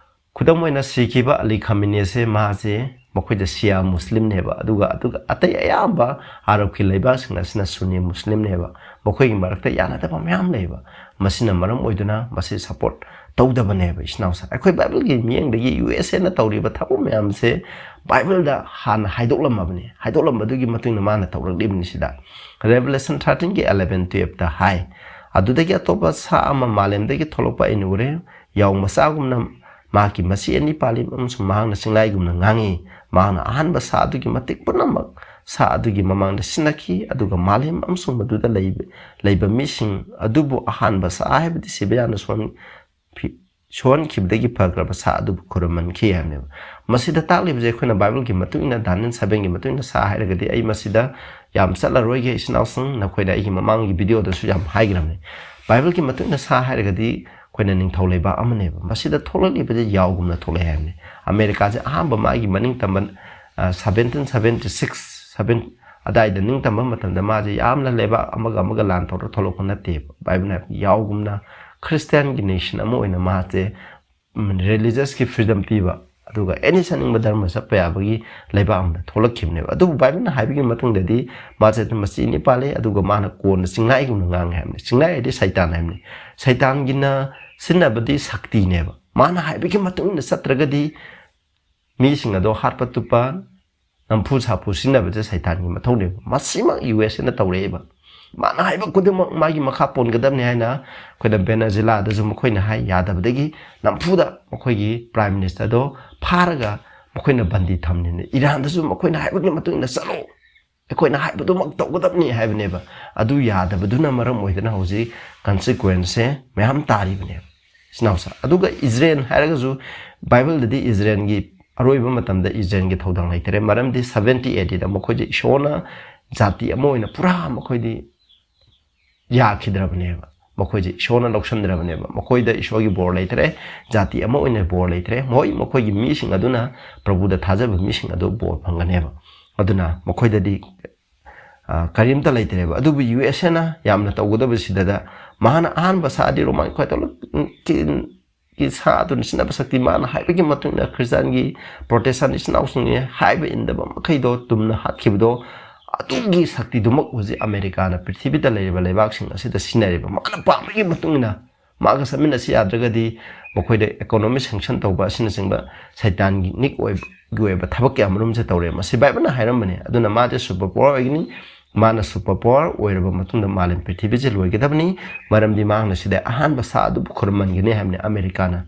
ꯈꯨꯗꯝ ꯑꯣꯏꯅ ꯁꯤꯈꯤꯕ ꯑꯂꯤ ꯈꯥꯃꯤꯅꯤ ꯑꯁꯦ, ꯃꯥꯁꯦ ꯃꯈꯣꯏꯗ ꯁꯤꯌꯥ ꯃꯨꯁꯂꯤꯝꯅꯦꯕ, ꯑꯗꯨꯒ, ꯑꯗꯨꯒ ꯑꯇꯩ ꯑꯌꯥꯝꯕ ꯑꯔꯕꯀꯤ ꯂꯩꯕꯥꯛꯁꯤꯡ ꯑꯁꯤꯅ ꯁꯨꯟꯅꯤ ꯃꯨꯁꯂꯤꯝꯅꯦꯕ꯫ ꯃꯈꯣꯏꯒꯤ ꯃꯔꯛꯇ ꯌꯥꯅꯗꯕ ꯃꯌꯥꯝ ꯂꯩꯕ꯫ ꯃꯁꯤꯅ ꯃꯔꯝ ꯑꯣꯏꯗꯨꯅ ꯃꯁꯤ support ꯇꯧꯗꯕꯅꯦꯕ, ꯏꯆꯤꯟ ꯏꯅꯥꯎꯁꯤꯡ꯫ ꯑꯩꯈꯣꯏ ꯕꯥꯏꯕꯜꯒꯤ ꯃꯤꯠꯌꯦꯡꯗꯒꯤ ꯌꯨ ꯑꯦꯁ ꯑꯦꯅ ꯇꯧꯔꯤꯕ ꯊꯕꯛ ꯃꯌꯥꯝꯁꯦ ꯕꯥꯏꯕꯜꯗ ꯍꯥꯟꯅ ꯍꯥꯏꯗꯣꯛꯂꯝꯃꯕꯅꯤ꯫ ꯍꯥꯏꯗꯣꯛꯂꯝꯕꯗꯨꯒꯤ ꯃꯇꯨꯡ ꯏꯟꯅ ꯃꯥꯅ ꯇꯧꯔꯛꯂꯤꯕꯅꯤ꯫ ꯁꯤꯗ Revelation thirteenꯒꯤ eleven twelveꯇ ꯍꯥꯏ, "ꯑꯗꯨꯗꯒꯤ ꯑꯇꯣꯞꯄ ꯁꯥ ꯑꯃ ꯃꯥꯂꯦꯝꯗꯒꯤ ꯊꯣꯛꯂꯛꯄ ꯑꯩꯅ ꯎꯔꯦ꯫ ꯌꯥꯎ ꯃꯆꯥꯒꯨꯝꯅ ꯃꯍꯥꯛꯀꯤ ꯃꯆꯤ ꯑꯅꯤ ꯄꯥꯜꯂꯤ, ꯑꯃꯁꯨꯡ ꯃꯍꯥꯛꯅ ꯆꯤꯡꯂꯥꯏꯒꯨꯝꯅ ꯉꯥꯡꯉꯤ꯫ ꯃꯍꯥꯛꯅ ꯑꯍꯥꯟꯕ ꯁꯥ ꯑꯗꯨꯒꯤ ꯃꯇꯤꯛ ꯄꯨꯝꯅꯃꯛ ꯁꯥ ꯑꯗꯨꯒꯤ ꯃꯃꯥꯡꯗ ꯁꯤꯟꯅꯈꯤ, ꯑꯗꯨꯒ ꯃꯥꯂꯦꯝ ꯑꯃꯁꯨꯡ ꯃꯗꯨꯗ ꯂꯩꯕ, ꯂꯩꯕ ꯃꯤꯁꯤꯡ ꯑꯗꯨꯕꯨ ꯑꯍꯥꯟꯕ ꯁꯥ, ꯍꯥꯏꯕꯗꯤ ꯁꯤꯕꯌꯥꯅ ꯁꯣꯟ-, ꯐꯤ-, ꯁꯣꯟꯈꯤꯕꯗꯒꯤ ꯐꯈ꯭ꯔꯕ ꯁꯥ ꯑꯗꯨꯕꯨ ꯈꯨꯔꯨꯝꯍꯟꯈꯤ ꯍꯥꯏꯕꯅꯦꯕ꯫ ꯃꯁꯤꯗ ꯇꯥꯛꯂꯤꯕꯁꯦ ꯑꯩꯈꯣꯏꯅ ꯕꯥꯏꯕꯜꯒꯤ ꯃꯇꯨꯡ ꯏꯟꯅ, ꯗꯥꯅꯤꯌꯦꯜ ꯁꯚꯦꯟꯒꯤ ꯃꯇꯨꯡ ꯏꯟꯅ ꯁꯥ ꯍꯥꯏꯔꯒꯗꯤ, ꯑꯩ ꯃꯁꯤꯗ ꯌꯥꯝ ꯆꯠꯂꯔꯣꯏꯒꯦ, ꯏꯆꯤꯟ ꯏꯅꯥꯎꯁꯤꯡ, ꯅꯈꯣꯏꯗ ꯑꯩꯒꯤ ꯃꯃꯥꯡꯒꯤ ꯚꯤꯗꯤꯑꯣꯗꯁꯨ ꯌꯥꯝ ꯍꯥꯏꯈ꯭ꯔꯕꯅꯤ꯫ ꯕꯥꯏꯕꯜꯒꯤ ꯃꯇꯨꯡ ꯏꯟꯅ ꯁꯥ ꯍꯥꯏꯔꯒꯗꯤ ꯑꯩꯈꯣꯏꯅ ꯅꯤꯡꯊꯧ ꯂꯩꯕꯥꯛ ꯑꯃꯅꯦꯕ꯫ ꯃꯁꯤꯗ ꯊꯣꯛꯂꯛꯂꯤꯕꯁꯦ ꯌꯥꯎꯒꯨꯝꯅ ꯊꯣꯛꯂꯛꯑꯦ ꯍꯥꯏꯕꯅꯤ꯫ ꯑꯃꯦꯔꯤꯀꯥꯁꯦ ꯑꯍꯥꯟꯕ ꯃꯥꯒꯤ ꯃꯅꯤꯡ ꯇꯝꯕ, ꯑ, ꯁꯚꯦꯟꯇꯤꯟ ꯁꯚꯦꯟꯇꯤ ꯁꯤꯛꯁ, ꯁꯚꯦꯟ ꯑꯗꯥꯏꯗ ꯅꯤꯡꯇꯝꯕ ꯃꯇꯝꯗ ꯃꯥꯁꯦ ꯌꯥꯝꯅ ꯂꯩꯕꯥꯛ ꯑꯃꯒ ꯑꯃꯒ ꯂꯥꯟ ꯇꯧꯔ ꯊꯣꯛꯂꯛꯄ ꯅꯠꯇꯦꯕ꯫ ꯕꯥꯏꯕꯜꯅ ꯍꯥꯏꯕ ꯌꯥꯎꯒꯨꯝꯅ ꯈ꯭ꯔꯤꯁꯇꯤꯌꯥꯟꯒꯤ ꯅꯦꯁꯟ ꯑꯃ ꯑꯣꯏꯅ ꯃꯥꯁꯦ, ꯎꯝ, ꯔꯤꯂꯤꯖꯁꯀꯤ ꯐ꯭ꯔꯤꯗꯝ ꯄꯤꯕ, ꯑꯗꯨꯒ ꯑꯦꯅꯤ ꯆꯠꯅꯤꯡꯕ ꯙꯔꯃ ꯆꯠꯄ ꯌꯥꯕꯒꯤ ꯂꯩꯕꯥꯛ ꯑꯃꯗ ꯊꯣꯛꯂꯛꯈꯤꯕꯅꯦꯕ꯫ ꯑꯗꯨꯕꯨ ꯕꯥꯏꯕꯜꯅ ꯍꯥꯏꯕꯒꯤ ꯃꯇꯨꯡꯗꯗꯤ ꯃꯥꯁꯦ ꯑꯗꯨꯝ ꯃꯆꯤ ꯅꯤꯄꯥꯜ ꯂꯩ, ꯑꯗꯨꯒ ꯃꯥꯅ ꯀꯣꯟꯅ ꯆꯤꯡꯅꯥꯏꯒꯨꯝꯅ ꯉꯥꯡꯉꯦ ꯍꯥꯏꯕꯅꯤ꯫ ꯆꯤꯡꯅꯥꯏ ꯍꯥꯏꯗꯤ ꯁꯩꯇꯥꯟ ꯍꯥꯏꯕꯅꯤ꯫ ꯁꯩꯇꯥꯟꯒꯤꯅ ꯁꯤꯖꯤꯟꯅꯕꯗꯤ ꯁꯛꯇꯤꯅꯦꯕ꯫ ꯃꯥꯅ ꯍꯥꯏꯕꯒꯤ ꯃꯇꯨꯡ ꯏꯟꯅ ꯆꯠꯇ꯭ꯔꯒꯗꯤ ꯃꯤꯁꯤꯡ ꯑꯗꯣ ꯍꯥꯠꯄ ꯇꯨꯞꯄ, ꯅꯝꯐꯨ ꯁꯥꯐꯨ ꯁꯤꯖꯤꯟꯅꯕꯁꯦ ꯁꯩꯇꯥꯟꯒꯤ ꯃꯊꯧꯅꯦꯕ꯫ ꯃꯁꯤꯃꯛ ꯌꯨ ꯑꯦꯁ ꯑꯦꯅ ꯇꯧꯔꯛꯑꯦꯕ꯫ ꯃꯥꯅ ꯍꯥꯏꯕ ꯈꯨꯗꯤꯡꯃꯛ ꯃꯥꯒꯤ ꯃꯈꯥ ꯄꯣꯟꯒꯗꯕꯅꯤ ꯍꯥꯏꯅ ꯑꯩꯈꯣꯏꯅ ꯚꯦꯅꯦꯖꯨꯂꯥꯗꯁꯨ ꯃꯈꯣꯏꯅ ꯍꯥꯏ, ꯌꯥꯗꯕꯗꯒꯤ ꯅꯝꯐꯨꯗ ꯃꯈꯣꯏꯒꯤ ꯄ꯭ꯔꯥꯏꯝ ꯃꯤꯅꯤꯁꯇꯔꯗꯣ ꯐꯥꯔꯒ ꯃꯈꯣꯏꯅ ꯕꯟꯗꯤ ꯊꯝꯂꯤꯅꯤ꯫ ꯏꯔꯥꯟꯗꯁꯨ ꯃꯈꯣꯏꯅ ꯍꯥꯏꯕꯒꯤ ꯃꯇꯨꯡ ꯏꯟꯅ ꯆꯠꯂꯣ, ꯑꯩꯈꯣꯏꯅ ꯍꯥꯏꯕꯗꯨꯃꯛ ꯇꯧꯒꯗꯕꯅꯤ ꯍꯥꯏꯕꯅꯦꯕ꯫ ꯑꯗꯨ ꯌꯥꯗꯕꯗꯨꯅ ꯃꯔꯝ ꯑꯣꯏꯗꯅ ꯍꯧꯖꯤꯛ ꯀꯟꯁꯤꯀ꯭ꯋꯦꯟꯁꯁꯦ ꯃꯌꯥꯝ ꯇꯥꯔꯤꯕꯅꯦꯕ, ꯏꯆꯤꯟ ꯏꯅꯥꯎꯁꯦ꯫ ꯑꯗꯨꯒ ꯏꯖꯔꯦꯜ ꯍꯥꯏꯔꯒꯁꯨ ꯕꯥꯏꯕꯜꯗꯗꯤ ꯏꯖꯔꯦꯜꯒꯤ ꯑꯔꯣꯏꯕ ꯃꯇꯝꯗ ꯏꯖꯔꯦꯜꯒꯤ ꯊꯧꯗꯥꯡ ꯂꯩꯇꯔꯦ꯫ ꯃꯔꯝꯗꯤ ꯁꯚꯦꯟꯇꯤ ꯑꯦ ꯗꯤꯗ ꯃꯈꯣꯏꯁꯦ ꯏꯁꯣꯔꯅ ꯖꯥꯇꯤ ꯑꯃ ꯑꯣꯏꯅ ꯄꯨꯔꯥ ꯃꯈꯣꯏꯗꯤ ꯌꯥꯈꯤꯗ꯭ꯔꯕꯅꯦꯕ꯫ ꯃꯈꯣꯏꯁꯦ ꯏꯁꯣꯔꯅ ꯂꯧꯁꯤꯟꯗ꯭ꯔꯕꯅꯦꯕ꯫ ꯃꯈꯣꯏꯗ ꯏꯁꯣꯔꯒꯤ ꯕꯣꯔ ꯂꯩꯇ꯭ꯔꯦ, ꯖꯥꯇꯤ ꯑꯃ ꯑꯣꯏꯅ ꯕꯣꯔ ꯂꯩꯇ꯭ꯔꯦ꯫ ꯍꯣꯏ, ꯃꯈꯣꯏꯒꯤ ꯃꯤꯁꯤꯡ ꯑꯗꯨꯅ, ꯄ꯭ꯔꯚꯨꯗ ꯊꯥꯖꯕ ꯃꯤꯁꯤꯡ ꯑꯗꯨ ꯕꯣꯔ ꯐꯪꯒꯅꯦꯕ꯫ ꯑꯗꯨꯅ ꯃꯈꯣꯏꯗꯗꯤ, ꯑ, ꯀꯔꯤꯝꯇ ꯂꯩꯇ꯭ꯔꯦꯕ꯫ ꯑꯗꯨꯕꯨ ꯌꯨ ꯑꯦꯁ ꯑꯦꯅ ꯌꯥꯝꯅ ꯇꯧꯒꯗꯕꯁꯤꯗ, ꯃꯍꯥꯛꯅ ꯑꯍꯥꯟꯕ ꯁꯥꯗꯤ ꯔꯣꯃꯥꯟ ꯀꯦꯊꯣꯂꯤꯛ, ꯎꯝ, ꯀꯤ, ꯀꯤ ꯁꯥ ꯑꯗꯨꯅ ꯁꯤꯖꯤꯟꯅꯕ ꯁꯛꯇꯤ, ꯃꯥꯅ ꯍꯥꯏꯕꯒꯤ ꯃꯇꯨꯡ ꯏꯟꯅ ꯈ꯭ꯔꯤꯁꯇꯥꯟꯒꯤ, ꯄ꯭ꯔꯣꯇꯦꯁꯇꯥꯟ ꯏꯆꯤꯟ ꯏꯅꯥꯎꯁꯤꯡꯅ ꯍꯥꯏꯕ ꯏꯟꯗꯕ ꯃꯈꯩꯗꯣ ꯇꯨꯝꯅ ꯍꯥꯠꯈꯤꯕꯗꯣ, ꯑꯗꯨꯒꯤ ꯁꯛꯇꯤꯗꯨꯃꯛ ꯍꯧꯖꯤꯛ ꯑꯃꯦꯔꯤꯀꯥꯅ ꯄ꯭ꯔꯤꯊꯤꯕꯤꯗ ꯂꯩꯔꯤꯕ ꯂꯩꯕꯥꯛꯁꯤꯡ ꯑꯁꯤꯗ ꯁꯤꯖꯤꯟꯅꯔꯤꯕ꯫ ꯃꯥꯅ ꯄꯥꯝꯕꯒꯤ ꯃꯇꯨꯡ ꯏꯟꯅ ꯃꯥꯒ ꯆꯠꯃꯤꯟꯅꯁꯤ ꯌꯥꯗ꯭ꯔꯒꯗꯤ ꯃꯈꯣꯏꯗ economic sanction ꯇꯧꯕ ꯑꯁꯤꯅꯆꯤꯡꯕ ꯁꯩꯇꯥꯟꯒꯤ ꯅꯤꯛ ꯑꯣꯏꯕ, ꯒꯤ ꯑꯣꯏꯕ ꯊꯕꯛ ꯀꯌꯥ ꯃꯔꯨꯝꯁꯦ ꯇꯧꯔꯦ꯫ ꯃꯁꯤ ꯕꯥꯏꯕꯜꯅ ꯍꯥꯏꯔꯝꯕꯅꯦ꯫ ꯑꯗꯨꯅ ꯃꯥꯁꯦ super power ꯑꯣꯏꯒꯅꯤ꯫ ꯃꯥꯅ super power ꯑꯣꯏꯔꯕ ꯃꯇꯨꯡꯗ ꯃꯥꯂꯦꯝ ꯄ꯭ꯔꯤꯊꯤꯕꯤꯁꯦ ꯂꯣꯏꯒꯗꯕꯅꯤ꯫ ꯃꯔꯝꯗꯤ ꯃꯍꯥꯛꯅ ꯁꯤꯗ ꯑꯍꯥꯟꯕ ꯁꯥ ꯑꯗꯨꯕꯨ ꯈꯨꯔꯨꯝꯍꯟꯒꯅꯤ ꯍꯥꯏꯕꯅꯤ ꯑꯃꯦꯔꯤꯀꯥꯅ꯫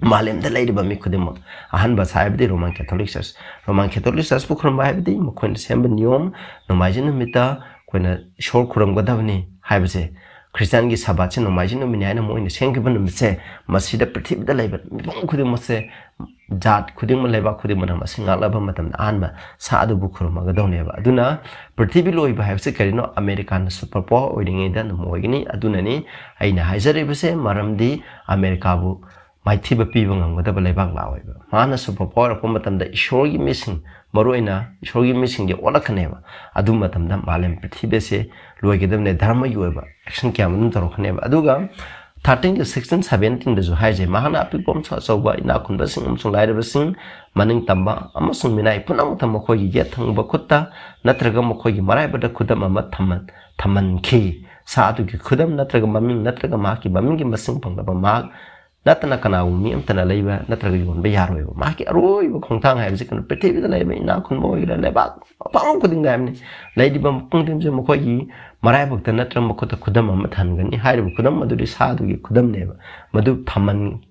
ꯃꯥꯂꯦꯝꯗ ꯂꯩꯔꯤꯕ ꯃꯤ ꯈꯨꯗꯤꯡꯃꯛ, ꯑꯍꯥꯟꯕ ꯁꯥ ꯍꯥꯏꯕꯗꯤ Roman Catholic Church, Roman Catholic Churchꯄꯨ ꯈꯨꯔꯨꯝꯕ ꯍꯥꯏꯕꯗꯤ ꯃꯈꯣꯏꯅ ꯁꯦꯝꯕ ꯅꯤꯌꯣꯝ, ꯅꯣꯡꯃꯥꯏꯖꯤꯡ ꯅꯨꯃꯤꯠꯇ ꯑꯩꯈꯣꯏꯅ ꯏꯁꯣꯔ ꯈꯨꯔꯨꯝꯒꯗꯕꯅꯤ ꯍꯥꯏꯕꯁꯦ, ꯈ꯭ꯔꯤꯁꯇꯤꯌꯥꯟꯒꯤ ꯁꯕꯥꯠꯁꯦ ꯅꯣꯡꯃꯥꯏꯖꯤꯡ ꯅꯨꯃꯤꯠꯅꯤ ꯍꯥꯏꯅ ꯃꯣꯏꯅ ꯁꯦꯝꯈꯤꯕ ꯅꯨꯃꯤꯠꯁꯦ, ꯃꯁꯤꯗ ꯄ꯭ꯔꯤꯊꯤꯕꯤꯗ ꯂꯩꯕ ꯃꯤꯄꯨꯝ ꯈꯨꯗꯤꯡꯃꯛꯁꯦ, ꯖꯥꯠ ꯈꯨꯗꯤꯡꯃꯛ, ꯂꯩꯕꯥꯛ ꯈꯨꯗꯤꯡꯃꯛꯅ ꯃꯁꯤ ꯉꯥꯛꯂꯕ ꯃꯇꯝꯗ ꯑꯍꯥꯟꯕ ꯁꯥ ꯑꯗꯨꯕꯨ ꯈꯨꯔꯨꯝꯃꯒꯗꯧꯅꯦꯕ꯫ ꯑꯗꯨꯅ ꯄ꯭ꯔꯤꯊꯤꯕꯤ ꯂꯣꯏꯕ ꯍꯥꯏꯕꯁꯤ ꯀꯔꯤꯅꯣ? ꯑꯃꯦꯔꯤꯀꯥꯅ ꯁꯨꯄꯔ ꯄꯥꯋꯔ ꯑꯣꯏꯔꯤꯉꯩꯗ ꯑꯗꯨꯝ ꯑꯣꯏꯒꯅꯤ꯫ ꯑꯗꯨꯅꯅꯤ ꯑꯩꯅ ꯍꯥꯏꯖꯔꯤꯕꯁꯦ, ꯃꯔꯝꯗꯤ ꯑꯃꯦꯔꯤꯀꯥꯕꯨ ꯃꯥꯏꯊꯤꯕ ꯄꯤꯕ ꯉꯝꯒꯗꯕ ꯂꯩꯕꯥꯛ ꯂꯥꯛꯑꯣꯏꯕ꯫ ꯃꯥꯅ ꯁꯨꯄꯔ ꯄꯥꯋꯔ ꯑꯣꯏꯔꯛꯄ ꯃꯇꯝꯗ ꯏꯁꯣꯔꯒꯤ ꯃꯤꯁꯤꯡ, ꯃꯔꯨꯑꯣꯏꯅ ꯏꯁꯣꯔꯒꯤ ꯃꯤꯁꯤꯡꯁꯦ ꯑꯣꯜꯂꯛꯀꯅꯦꯕ꯫ ꯑꯗꯨ ꯃꯇꯝꯗ ꯃꯥꯂꯦꯝ ꯄ꯭ꯔꯤꯊꯤꯕꯤꯁꯦ ꯂꯣꯏꯒꯗꯕꯅꯦ꯫ ꯙꯔꯃꯒꯤ ꯑꯣꯏꯕ ꯑꯦꯛꯁꯟ ꯀꯌꯥ ꯑꯃ ꯑꯗꯨꯝ ꯇꯧꯔꯛꯀꯅꯦꯕ꯫ ꯑꯗꯨꯒ thirteen to sixteen, seventeenꯗꯁꯨ ꯍꯥꯏꯖꯩ, ꯃꯍꯥꯛꯅ ꯑꯄꯤꯛꯄ ꯑꯃꯁꯨꯡ ꯑꯆꯧꯕ, ꯏꯅꯥꯛ ꯈꯨꯟꯕꯁꯤꯡ ꯑꯃꯁꯨꯡ ꯂꯥꯏꯔꯕꯁꯤꯡ, ꯃꯅꯤꯡ ꯇꯝꯕ ꯑꯃꯁꯨꯡ ꯃꯤꯅꯥꯏ ꯄꯨꯝꯅꯃꯛꯇ ꯃꯈꯣꯏꯒꯤ ꯌꯦꯠ ꯊꯪꯕ ꯈꯨꯠꯇ ꯅꯠꯇ꯭ꯔꯒ ꯃꯈꯣꯏꯒꯤ ꯃꯔꯥꯏꯕꯛꯇ ꯈꯨꯗꯝ ꯑꯃ ꯊꯝꯃꯟ-, ꯊꯝꯍꯟꯈꯤ꯫ ꯁꯥ ꯑꯗꯨꯒꯤ ꯈꯨꯗꯝ ꯅꯠꯇ꯭ꯔꯒ ꯃꯃꯤꯡ ꯅꯠꯇ꯭ꯔꯒ ꯃꯍꯥꯛꯀꯤ ꯃꯃꯤꯡꯒꯤ ꯃꯁꯤꯡ ꯐꯪꯂꯕ ꯃꯍꯥꯛ ꯅꯠꯇꯅ ꯀꯅꯥꯒꯨꯝꯕ ꯃꯤ ꯑꯃꯠꯇꯅ ꯂꯩꯕ ꯅꯠꯇ꯭ꯔꯒ ꯌꯣꯟꯕ ꯌꯥꯔꯣꯏꯕ꯫ ꯃꯍꯥꯛꯀꯤ ꯑꯔꯣꯏꯕ ꯈꯣꯡꯊꯥꯡ ꯍꯥꯏꯕꯁꯤ ꯀꯩꯅꯣ? ꯄ꯭ꯔꯤꯊꯤꯕꯤꯗ ꯂꯩꯕ ꯏꯅꯥꯛ ꯈꯨꯟꯕ ꯑꯣꯏꯒꯦꯔꯥ, ꯂꯩꯕꯥꯛ ꯃꯐꯝ ꯈꯨꯗꯤꯡꯗ ꯍꯥꯏꯕꯅꯤ, ꯂꯩꯔꯤꯕ ꯃꯐꯝ ꯈꯨꯗꯤꯡꯁꯦ ꯃꯈꯣꯏꯒꯤ ꯃꯔꯥꯏꯕꯛꯇ ꯅꯠꯇ꯭ꯔꯒ ꯃꯈꯨꯠꯇ ꯈꯨꯗꯝ ꯑꯃ ꯊꯝꯒꯅꯤ꯫ ꯍꯥꯏꯔꯤꯕ ꯈꯨꯗꯝ ꯑꯗꯨꯗꯤ ꯁꯥ ꯑꯗꯨꯒꯤ ꯈꯨꯗꯝꯅꯦꯕ꯫ ꯃꯗꯨ ꯊꯝꯍꯟ-,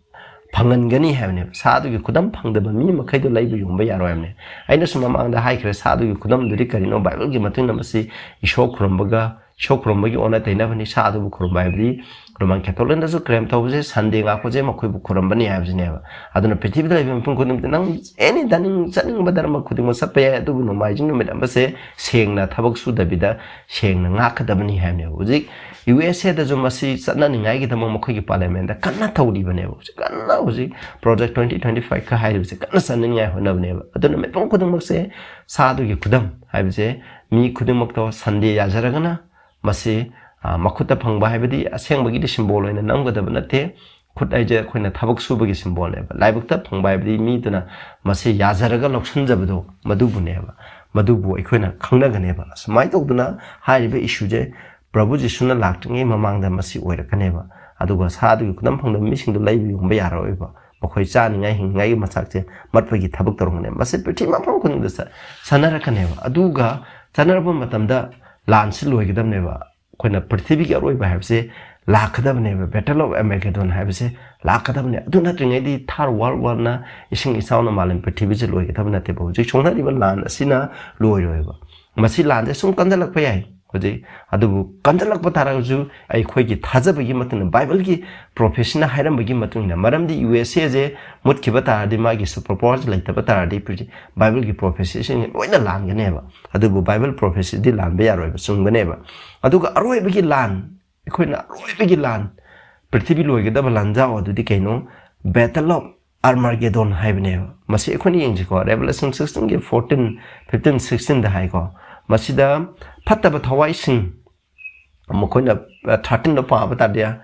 ꯐꯪꯍꯟꯒꯅꯤ ꯍꯥꯏꯕꯅꯦꯕ꯫ ꯁꯥ ꯑꯗꯨꯒꯤ ꯈꯨꯗꯝ ꯐꯪꯗꯕ ꯃꯤ ꯃꯈꯩꯗꯣ ꯂꯩꯕ ꯌꯣꯟꯕ ꯌꯥꯔꯣꯏ ꯍꯥꯏꯕꯅꯦ꯫ ꯑꯩꯅꯁꯨ ꯃꯃꯥꯡꯗ ꯍꯥꯏꯈ꯭ꯔꯦ, ꯁꯥ ꯑꯗꯨꯒꯤ ꯈꯨꯗꯝꯗꯨꯗꯤ ꯀꯔꯤꯅꯣ? ꯕꯥꯏꯕꯜꯒꯤ ꯃꯇꯨꯡ ꯏꯟꯅ ꯃꯁꯤ ꯏꯁꯣꯔ ꯈꯨꯔꯨꯝꯕꯒ, ꯏꯁꯣꯔ ꯈꯨꯔꯨꯝꯕꯒꯤ ꯑꯣꯟꯅ ꯇꯩꯅꯕꯅꯤ꯫ ꯁꯥ ꯑꯗꯨꯕꯨ ꯈꯨꯔꯨꯝꯕ ꯍꯥꯏꯕꯗꯤ ꯔꯣꯃꯥꯟ ꯀꯦꯊꯣꯂꯤꯛꯅꯁꯨ ꯀ꯭ꯂꯦꯝ ꯇꯧꯕꯁꯦ ꯁꯟꯗꯦ ꯉꯥꯛꯄꯁꯦ ꯃꯈꯣꯏꯕꯨ ꯈꯨꯔꯨꯝꯕꯅꯤ ꯍꯥꯏꯕꯁꯤꯅꯦꯕ꯫ ꯑꯗꯨꯅ ꯄ꯭ꯔꯤꯊꯤꯕꯤꯗ ꯂꯩꯕ ꯃꯤꯄꯨꯝ ꯈꯨꯗꯤꯡꯃꯛꯇ ꯅꯪ ꯑꯦꯅꯤ ꯆꯠꯅꯤꯡ-, ꯆꯠꯅꯤꯡꯕ ꯙꯔꯃ ꯈꯨꯗꯤꯡꯃꯛ ꯆꯠꯄ ꯌꯥꯏ, ꯑꯗꯨꯕꯨ ꯅꯣꯡꯃꯥꯏꯖꯤꯡ ꯅꯨꯃꯤꯠ ꯑꯃꯁꯦ ꯁꯦꯡꯅ ꯊꯕꯛ ꯁꯨꯗꯕꯤꯗ ꯁꯦꯡꯅ ꯉꯥꯛꯀꯗꯕꯅꯤ ꯍꯥꯏꯕꯅꯦꯕ꯫ ꯍꯧꯖꯤꯛ ꯌꯨ ꯑꯦꯁ ꯑꯦꯗꯁꯨ ꯃꯁꯤ ꯆꯠꯅꯅꯤꯡꯉꯥꯏꯒꯤꯗꯃꯛ ꯃꯈꯣꯏꯒꯤ ꯄꯥꯔꯂꯤꯌꯥꯃꯦꯟꯗ ꯀꯟꯅ ꯇꯧꯔꯤꯕꯅꯦꯕ꯫ ꯍꯧꯖꯤꯛ ꯀꯟꯅ ꯍꯧꯖꯤꯛ ꯄ꯭ꯔꯣꯖꯦꯛ twenty twenty fiveꯀ ꯍꯥꯏꯔꯤꯕꯁꯦ ꯀꯟꯅ ꯆꯠꯅꯅꯤꯡꯉꯥꯏ ꯍꯣꯠꯅꯕꯅꯦꯕ꯫ ꯑꯗꯨꯅ ꯃꯤꯄꯨꯝ ꯈꯨꯗꯤꯡꯃꯛꯁꯦ ꯁꯥ ꯑꯗꯨꯒꯤ ꯈꯨꯗꯝ ꯍꯥꯏꯕꯁꯦ ꯃꯤ ꯈꯨꯗꯤꯡꯃꯛꯇꯣ ꯁꯟꯗꯦ ꯌꯥꯖꯔꯒꯅ ꯃꯁꯤ, ꯑ, ꯃꯈꯨꯠꯇ ꯐꯪꯕ ꯍꯥꯏꯕꯗꯤ ꯑꯁꯦꯡꯕꯒꯤꯗꯤ ꯁꯤꯝꯕꯣꯜ ꯑꯣꯏꯅ ꯅꯝꯒꯗꯕ ꯅꯠꯇꯦ꯫ ꯈꯨꯠ ꯍꯥꯏꯁꯦ ꯑꯩꯈꯣꯏꯅ ꯊꯕꯛ ꯁꯨꯕꯒꯤ ꯁꯤꯝꯕꯣꯜꯅꯦꯕ꯫ ꯂꯥꯏꯕꯛꯇ ꯐꯪꯕ ꯍꯥꯏꯕꯗꯤ ꯃꯤꯗꯨꯅ ꯃꯁꯤ ꯌꯥꯖꯔꯒ ꯂꯧꯁꯤꯟꯖꯕꯗꯣ ꯃꯗꯨꯕꯨꯅꯦꯕ, ꯃꯗꯨꯕꯨ ꯑꯩꯈꯣꯏꯅ ꯈꯪꯅꯒꯅꯦꯕ꯫ ꯁꯨꯃꯥꯏꯅ ꯇꯧꯗꯅ ꯍꯥꯏꯔꯤꯕ ꯏꯁꯨꯁꯦ ꯄ꯭ꯔꯚꯨ ꯖꯤꯁꯨꯅ ꯂꯥꯛꯇ꯭ꯔꯤꯉꯩ ꯃꯃꯥꯡꯗ ꯃꯁꯤ ꯑꯣꯏꯔꯛꯀꯅꯦꯕ꯫ ꯑꯗꯨꯒ ꯁꯥ ꯑꯗꯨꯒꯤ ꯈꯨꯗꯝ ꯐꯪꯗꯕ ꯃꯤꯁꯤꯡꯗꯣ ꯂꯩꯕ ꯌꯣꯟꯕ ꯌꯥꯔꯔꯣꯏꯕ꯫ ꯃꯈꯣꯏ ꯆꯥꯅꯤꯡꯉꯥꯏ ꯍꯤꯡꯅꯤꯡꯉꯥꯏꯒꯤ ꯃꯆꯥꯛꯁꯦ ꯃꯠꯄꯒꯤ ꯊꯕꯛ ꯇꯧꯔꯝꯒꯅꯦꯕ꯫ ꯃꯁꯤ ꯄ꯭ꯔꯤꯊꯤꯕꯤ ꯃꯐꯝ ꯈꯨꯗꯤꯡꯗ ꯆ-, ꯆꯠꯅꯔꯛꯀꯅꯦꯕ꯫ ꯑꯗꯨꯒ ꯆꯠꯅꯔꯛꯄ ꯃꯇꯝꯗ ꯂꯥꯟꯁꯤ ꯂꯣꯏꯒꯗꯕꯅꯦꯕ꯫ ꯑꯩꯈꯣꯏꯅ ꯄ꯭ꯔꯤꯊꯤꯕꯤꯒꯤ ꯑꯔꯣꯏꯕ ꯍꯥꯏꯕꯁꯦ ꯂꯥꯛꯀꯗꯕꯅꯦꯕ꯫ Battle of Armageddon ꯍꯥꯏꯕꯁꯦ ꯂꯥꯛꯀꯗꯕꯅꯦ꯫ ꯑꯗꯨ ꯅꯠꯇ꯭ꯔꯤꯉꯩꯗꯤ Third World War ꯅ ꯏꯁꯤꯡ ꯏꯆꯥꯎꯅ ꯃꯥꯂꯦꯝ ꯄ꯭ꯔꯤꯊꯤꯕꯤꯁꯦ ꯂꯣꯏꯒꯗꯕ ꯅꯠꯇꯦꯕ꯫ ꯍꯧꯖꯤꯛ ꯁꯣꯛꯅꯔꯤꯕ ꯂꯥꯟ ꯑꯁꯤꯅ ꯂꯣꯏꯔꯣꯏꯕ꯫ ꯃꯁꯤ ꯂꯥꯟꯁꯦ ꯁꯨꯝ ꯀꯟꯖꯜꯂꯛꯄ ꯌꯥꯏ ꯍꯧꯖꯤꯛ, ꯑꯗꯨꯕꯨ ꯀꯟꯖꯜꯂꯛꯄ ꯇꯥꯔꯒꯁꯨ ꯑꯩꯈꯣꯏꯒꯤ ꯊꯥꯖꯕꯒꯤ ꯃꯇꯨꯡ ꯏꯟꯅ, ꯕꯥꯏꯕꯜꯒꯤ ꯄ꯭ꯔꯣꯐꯦꯁꯤꯅ ꯍꯥꯏꯔꯝꯕꯒꯤ ꯃꯇꯨꯡ ꯏꯟꯅ, ꯃꯔꯝꯗꯤ ꯌꯨ ꯑꯦꯁ ꯑꯦꯁꯦ ꯃꯨꯠꯈꯤꯕ ꯇꯥꯔꯗꯤ, ꯃꯥꯒꯤ ꯁꯨꯄꯔ ꯄꯋꯥꯔꯁꯦ ꯂꯩꯇꯕ ꯇꯥꯔꯗꯤ, ꯄ꯭ꯔꯤꯊꯤ-, ꯕꯥꯏꯕꯜꯒꯤ ꯄ꯭ꯔꯣꯐꯦꯁꯤꯁꯤꯡ ꯂꯣꯏꯅ ꯂꯥꯟꯒꯅꯦꯕ꯫ ꯑꯗꯨꯕꯨ ꯕꯥꯏꯕꯜ ꯄ꯭ꯔꯣꯐꯦꯁꯤꯗꯤ ꯂꯥꯟꯕ ꯌꯥꯔꯣꯏꯕ, ꯆꯨꯝꯒꯅꯦꯕ꯫ ꯑꯗꯨꯒ ꯑꯔꯣꯏꯕꯒꯤ ꯂꯥꯟ, ꯑꯩꯈꯣꯏꯅ ꯑꯔꯣꯏꯕꯒꯤ ꯂꯥꯟ, ꯄ꯭ꯔꯤꯊꯤꯕꯤ ꯂꯣꯏꯒꯗꯕ ꯂꯥꯟꯖꯥꯎ ꯑꯗꯨꯗꯤ ꯀꯩꯅꯣ? Battle of Armageddon ꯍꯥꯏꯕꯅꯦꯕ꯫ ꯃꯁꯤ ꯑꯩꯈꯣꯏꯅ ꯌꯦꯡꯁꯤꯀꯣ, Revelation sixteen ꯒꯤ fourteen, fifteen, sixteen ꯗ ꯍꯥꯏꯀꯣ꯫ ꯃꯁꯤꯗ ꯐꯠꯇꯕ ꯊꯋꯥꯏꯁꯤꯡ, ꯃꯈꯣꯏꯅ, ꯑ, thirteen ꯗ ꯄꯥꯕ ꯇꯥꯔꯗꯤ, ꯑ,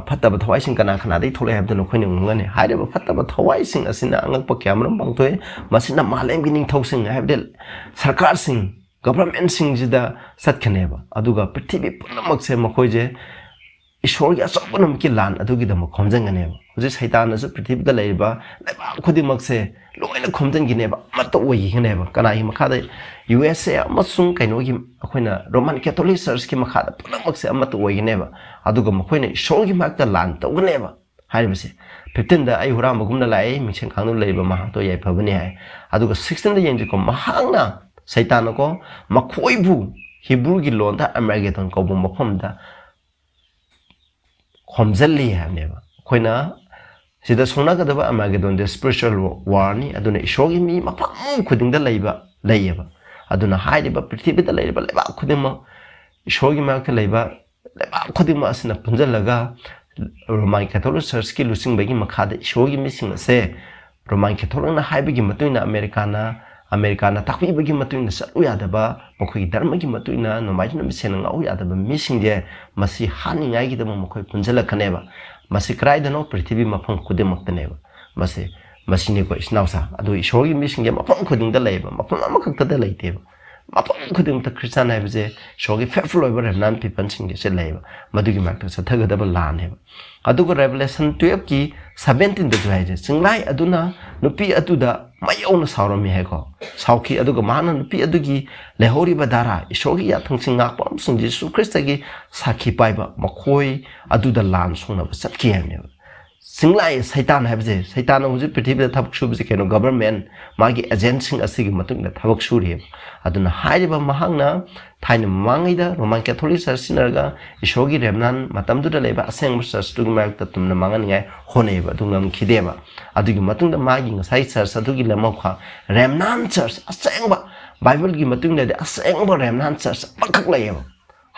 ꯐꯠꯇꯕ ꯊꯋꯥꯏꯁꯤꯡ ꯀꯅꯥ ꯀꯅꯥꯗꯒꯤ ꯊꯣꯛꯂꯛꯑꯦ ꯍꯥꯏꯕꯗꯨ ꯅꯈꯣꯏꯅ ꯎꯒꯅꯤ꯫ ꯍꯥꯏꯔꯤꯕ ꯐꯠꯇꯕ ꯊꯋꯥꯏꯁꯤꯡ ꯑꯁꯤꯅ ꯑꯉꯛꯄ ꯀꯌꯥ ꯃꯔꯨꯝ ꯄꯥꯡꯊꯣꯛꯑꯦ꯫ ꯃꯁꯤꯅ ꯃꯥꯂꯦꯝꯒꯤ ꯅꯤꯡꯊꯧꯁꯤꯡ, ꯍꯥꯏꯕꯗꯤ ꯁꯔꯀꯥꯔꯁꯤꯡ, ꯒꯚꯔꯟꯃꯦꯟꯁꯤꯡꯁꯤꯗ ꯆꯠꯀꯅꯦꯕ꯫ ꯑꯗꯨꯒ ꯄ꯭ꯔꯤꯊꯤꯕꯤ ꯄꯨꯝꯅꯃꯛꯁꯦ ꯃꯈꯣꯏꯁꯦ ꯏꯁꯣꯔꯒꯤ ꯑꯆꯧꯕ ꯅꯨꯃꯤꯠꯀꯤ ꯂꯥꯟ ꯑꯗꯨꯒꯤꯗꯃꯛ ꯈꯣꯝꯖꯤꯟꯒꯅꯦꯕ꯫ ꯍꯧꯖꯤꯛ ꯁꯩꯇꯥꯟꯅꯁꯨ ꯄ꯭ꯔꯤꯊꯤꯕꯤꯗ ꯂꯩꯔꯤꯕ ꯂꯩꯕꯥꯛ ꯈꯨꯗꯤꯡꯃꯛꯁꯦ ꯂꯣꯏꯅ ꯈꯣꯝꯖꯤꯟꯈꯤꯅꯦꯕ, ꯑꯃꯠꯇ ꯑꯣꯏꯈꯤꯒꯅꯦꯕ꯫ ꯀꯅꯥꯒꯤ ꯃꯈꯥꯗ? ꯌꯨ ꯑꯦꯁ ꯑꯦ ꯑꯃꯁꯨꯡ ꯀꯩꯅꯣꯒꯤ, ꯑꯩꯈꯣꯏꯅ ꯔꯣꯃꯟ ꯀꯦꯊꯣꯂꯤꯛ ꯆꯔꯆꯀꯤ ꯃꯈꯥꯗ ꯄꯨꯝꯅꯃꯛꯁꯦ ꯑꯃꯠꯇ ꯑꯣꯏꯒꯅꯦꯕ꯫ ꯑꯗꯨꯒ ꯃꯈꯣꯏꯅ ꯏꯁꯣꯔꯒꯤ ꯃꯥꯏꯌꯣꯛꯇ ꯂꯥꯟ ꯇꯧꯒꯅꯦꯕ꯫ ꯍꯥꯏꯔꯤꯕꯁꯦ fifteen ꯗ ꯑꯩ ꯍꯨꯔꯥꯟꯕꯒꯨꯝꯅ ꯂꯥꯛꯏ, ꯃꯤꯡꯁꯦꯜ ꯈꯥꯡꯗꯨꯅ ꯂꯩꯔꯤꯕ ꯃꯍꯥꯛꯇꯣ ꯌꯥꯏꯐꯕꯅꯤ ꯍꯥꯏ꯫ ꯑꯗꯨꯒ sixteen ꯗ ꯌꯦꯡꯁꯤꯀꯣ, ꯃꯍꯥꯛꯅ, ꯁꯩꯇꯥꯟꯅꯀꯣ, ꯃꯈꯣꯏꯕꯨ ꯍꯤꯕ꯭ꯔꯨꯒꯤ ꯂꯣꯟꯗ ꯑꯔꯃꯦꯒꯦꯗꯣꯟ ꯀꯧꯕ ꯃꯐꯝꯗ ꯈꯣꯝꯖꯤꯜꯂꯤ ꯍꯥꯏꯕꯅꯦꯕ꯫ ꯑꯩꯈꯣꯏꯅ ꯁꯤꯗ ꯁꯣꯛꯅꯒꯗꯕ ꯑꯔꯃꯦꯒꯦꯗꯣꯟꯗꯤ spiritual war ꯅꯤ꯫ ꯑꯗꯨꯅ ꯏꯁꯣꯔꯒꯤ ꯃꯤ ꯃꯐꯝ ꯈꯨꯗꯤꯡꯗ ꯂꯩꯕ, ꯂꯩꯌꯦꯕ꯫ ꯑꯗꯨꯅ ꯍꯥꯏꯔꯤꯕ ꯄ꯭ꯔꯤꯊꯤꯕꯤꯗ ꯂꯩꯔꯤꯕ ꯂꯩꯕꯥꯛ ꯈꯨꯗꯤꯡꯃꯛ, ꯏꯁꯣꯔꯒꯤ ꯃꯥꯏꯌꯣꯛꯇ ꯂꯩꯕ ꯂꯩꯕꯥꯛ ꯈꯨꯗꯤꯡꯃꯛ ꯑꯁꯤꯅ ꯄꯨꯟꯁꯤꯜꯂꯒ ꯔꯣꯃꯥꯟ ꯀꯦꯊꯣꯂꯤꯛ ꯆꯔꯆꯀꯤ ꯂꯨꯆꯤꯡꯕꯒꯤ ꯃꯈꯥꯗ ꯏꯁꯣꯔꯒꯤ ꯃꯤꯁꯤꯡ ꯑꯁꯦ ꯔꯣꯃꯥꯟ ꯀꯦꯊꯣꯂꯤꯛꯅ ꯍꯥꯏꯕꯒꯤ ꯃꯇꯨꯡ ꯏꯟꯅ, ꯑꯃꯦꯔꯤꯀꯥꯅ, ꯑꯃꯦꯔꯤꯀꯥꯅ ꯇꯥꯛꯄꯤꯕꯒꯤ ꯃꯇꯨꯡ ꯏꯟꯅ ꯆꯠꯂꯨ ꯌꯥꯗꯕ, ꯃꯈꯣꯏꯒꯤ ꯙꯔꯃꯒꯤ ꯃꯇꯨꯡ ꯏꯟꯅ ꯅꯣꯡꯃꯥꯏꯖꯤꯡ ꯅꯨꯃꯤꯠ ꯁꯦꯟꯅ ꯉꯥꯛꯎ ꯌꯥꯗꯕ ꯃꯤꯁꯤꯡꯁꯦ, ꯃꯁꯤ ꯍꯥꯠꯅꯤꯡꯉꯥꯏꯒꯤꯗꯃꯛ ꯃꯈꯣꯏ ꯄꯨꯟꯁꯤꯜꯂꯛꯀꯅꯦꯕ꯫ ꯃꯁꯤ ꯀꯗꯥꯏꯗꯅꯣ? ꯄ꯭ꯔꯤꯊꯤꯕꯤ ꯃꯐꯝ ꯈꯨꯗꯤꯡꯃꯛꯇꯅꯦꯕ꯫ ꯃꯁꯤ, ꯃꯁꯤꯅꯤꯀꯣ, ꯏꯆꯤꯟ ꯏꯅꯥꯎꯁꯥ꯫ ꯑꯗꯨ ꯏꯁꯣꯔꯒꯤ ꯃꯤꯁꯤꯡꯁꯦ ꯃꯐꯝ ꯈꯨꯗꯤꯡꯗ ꯂꯩꯌꯦꯕ, ꯃꯐꯝ ꯑꯃꯈꯛꯇꯗ ꯂꯩꯇꯦꯕ꯫ ꯃꯐꯝ ꯈꯨꯗꯤꯡꯃꯛꯇ ꯈ꯭ꯔꯤꯁꯇꯥꯟ ꯍꯥꯏꯕꯁꯦ ꯏꯁꯣꯔꯒꯤ faithful ꯑꯣꯏꯕ remnant peopleꯁꯤꯡꯁꯦ ꯂꯩꯌꯦꯕ꯫ ꯃꯗꯨꯒꯤ ꯃꯔꯛꯇ ꯆꯠꯊꯒꯗꯕ ꯂꯥꯟꯅꯦꯕ꯫ ꯑꯗꯨꯒ Revelation twelveꯀꯤ seventeenꯗꯁꯨ ꯍꯥꯏꯁꯦ, ꯆꯤꯡꯂꯥꯏ ꯑꯗꯨꯅ ꯅꯨꯄꯤ ꯑꯗꯨꯗ ꯃꯩ ꯌꯧꯅ ꯁꯥꯎꯔꯝꯃꯤ ꯍꯥꯏꯀꯣ, ꯁꯥꯎꯈꯤ꯫ ꯑꯗꯨꯒ ꯃꯍꯥꯛꯅ ꯅꯨꯄꯤ ꯑꯗꯨꯒꯤ ꯂꯩꯍꯧꯔꯤꯕ ꯙꯔꯥ, ꯏꯁꯣꯔꯒꯤ ꯌꯥꯊꯪꯁꯤꯡ ꯉꯥꯛꯄ ꯑꯃꯁꯨꯡ ꯖꯤꯁꯨ ꯈ꯭ꯔꯤꯁꯇꯒꯤ ꯁꯥꯈꯤ ꯄꯥꯏꯕ ꯃꯈꯣꯏ ꯑꯗꯨꯗ ꯂꯥꯟ ꯁꯣꯛꯅꯕ ꯆꯠꯈꯤ ꯍꯥꯏꯕꯅꯦꯕ꯫ ꯆꯤꯡꯂꯥꯏ ꯁꯩꯇꯥꯟ ꯍꯥꯏꯕꯁꯦ, ꯁꯩꯇꯥꯟꯅ ꯍꯧꯖꯤꯛ ꯄ꯭ꯔꯤꯊꯤꯕꯤꯗ ꯊꯕꯛ ꯁꯨꯕꯁꯦ ꯀꯩꯅꯣ? Government, ꯃꯥꯒꯤ agentꯁꯤꯡ ꯑꯁꯤꯒꯤ ꯃꯇꯨꯡ ꯏꯟꯅ ꯊꯕꯛ ꯁꯨꯔꯤꯑꯕ꯫ ꯑꯗꯨꯅ ꯍꯥꯏꯔꯤꯕ ꯃꯍꯥꯛꯅ ꯊꯥꯏꯅ ꯃꯃꯥꯡꯉꯩꯗ Roman Catholic Church ꯁꯤꯖꯤꯟꯅꯔꯒ ꯏꯁꯣꯔꯒꯤ remnant, ꯃꯇꯝꯗꯨꯗ ꯂꯩꯕ ꯑꯁꯦꯡꯕ churchꯇꯨꯒꯤ ꯃꯥꯌꯣꯛꯇ ꯇꯨꯝꯅ ꯃꯥꯡꯍꯟꯅꯤꯡꯉꯥꯏ ꯍꯣꯠꯅꯩꯑꯕ, ꯑꯗꯨ ꯉꯝꯈꯤꯗꯦꯕ꯫ ꯑꯗꯨꯒꯤ ꯃꯇꯨꯡꯗ ꯃꯥꯒꯤ ꯉꯁꯥꯏ church ꯑꯗꯨꯒꯤ ꯂꯦꯝꯍꯧꯈ remnant church, ꯑꯁꯦꯡꯕ, Bibleꯒꯤ ꯃꯇꯨꯡ ꯏꯟꯅꯗꯤ ꯑꯁꯦꯡꯕ remnant church ꯑꯃꯈꯛ ꯂꯩꯌꯦꯕ꯫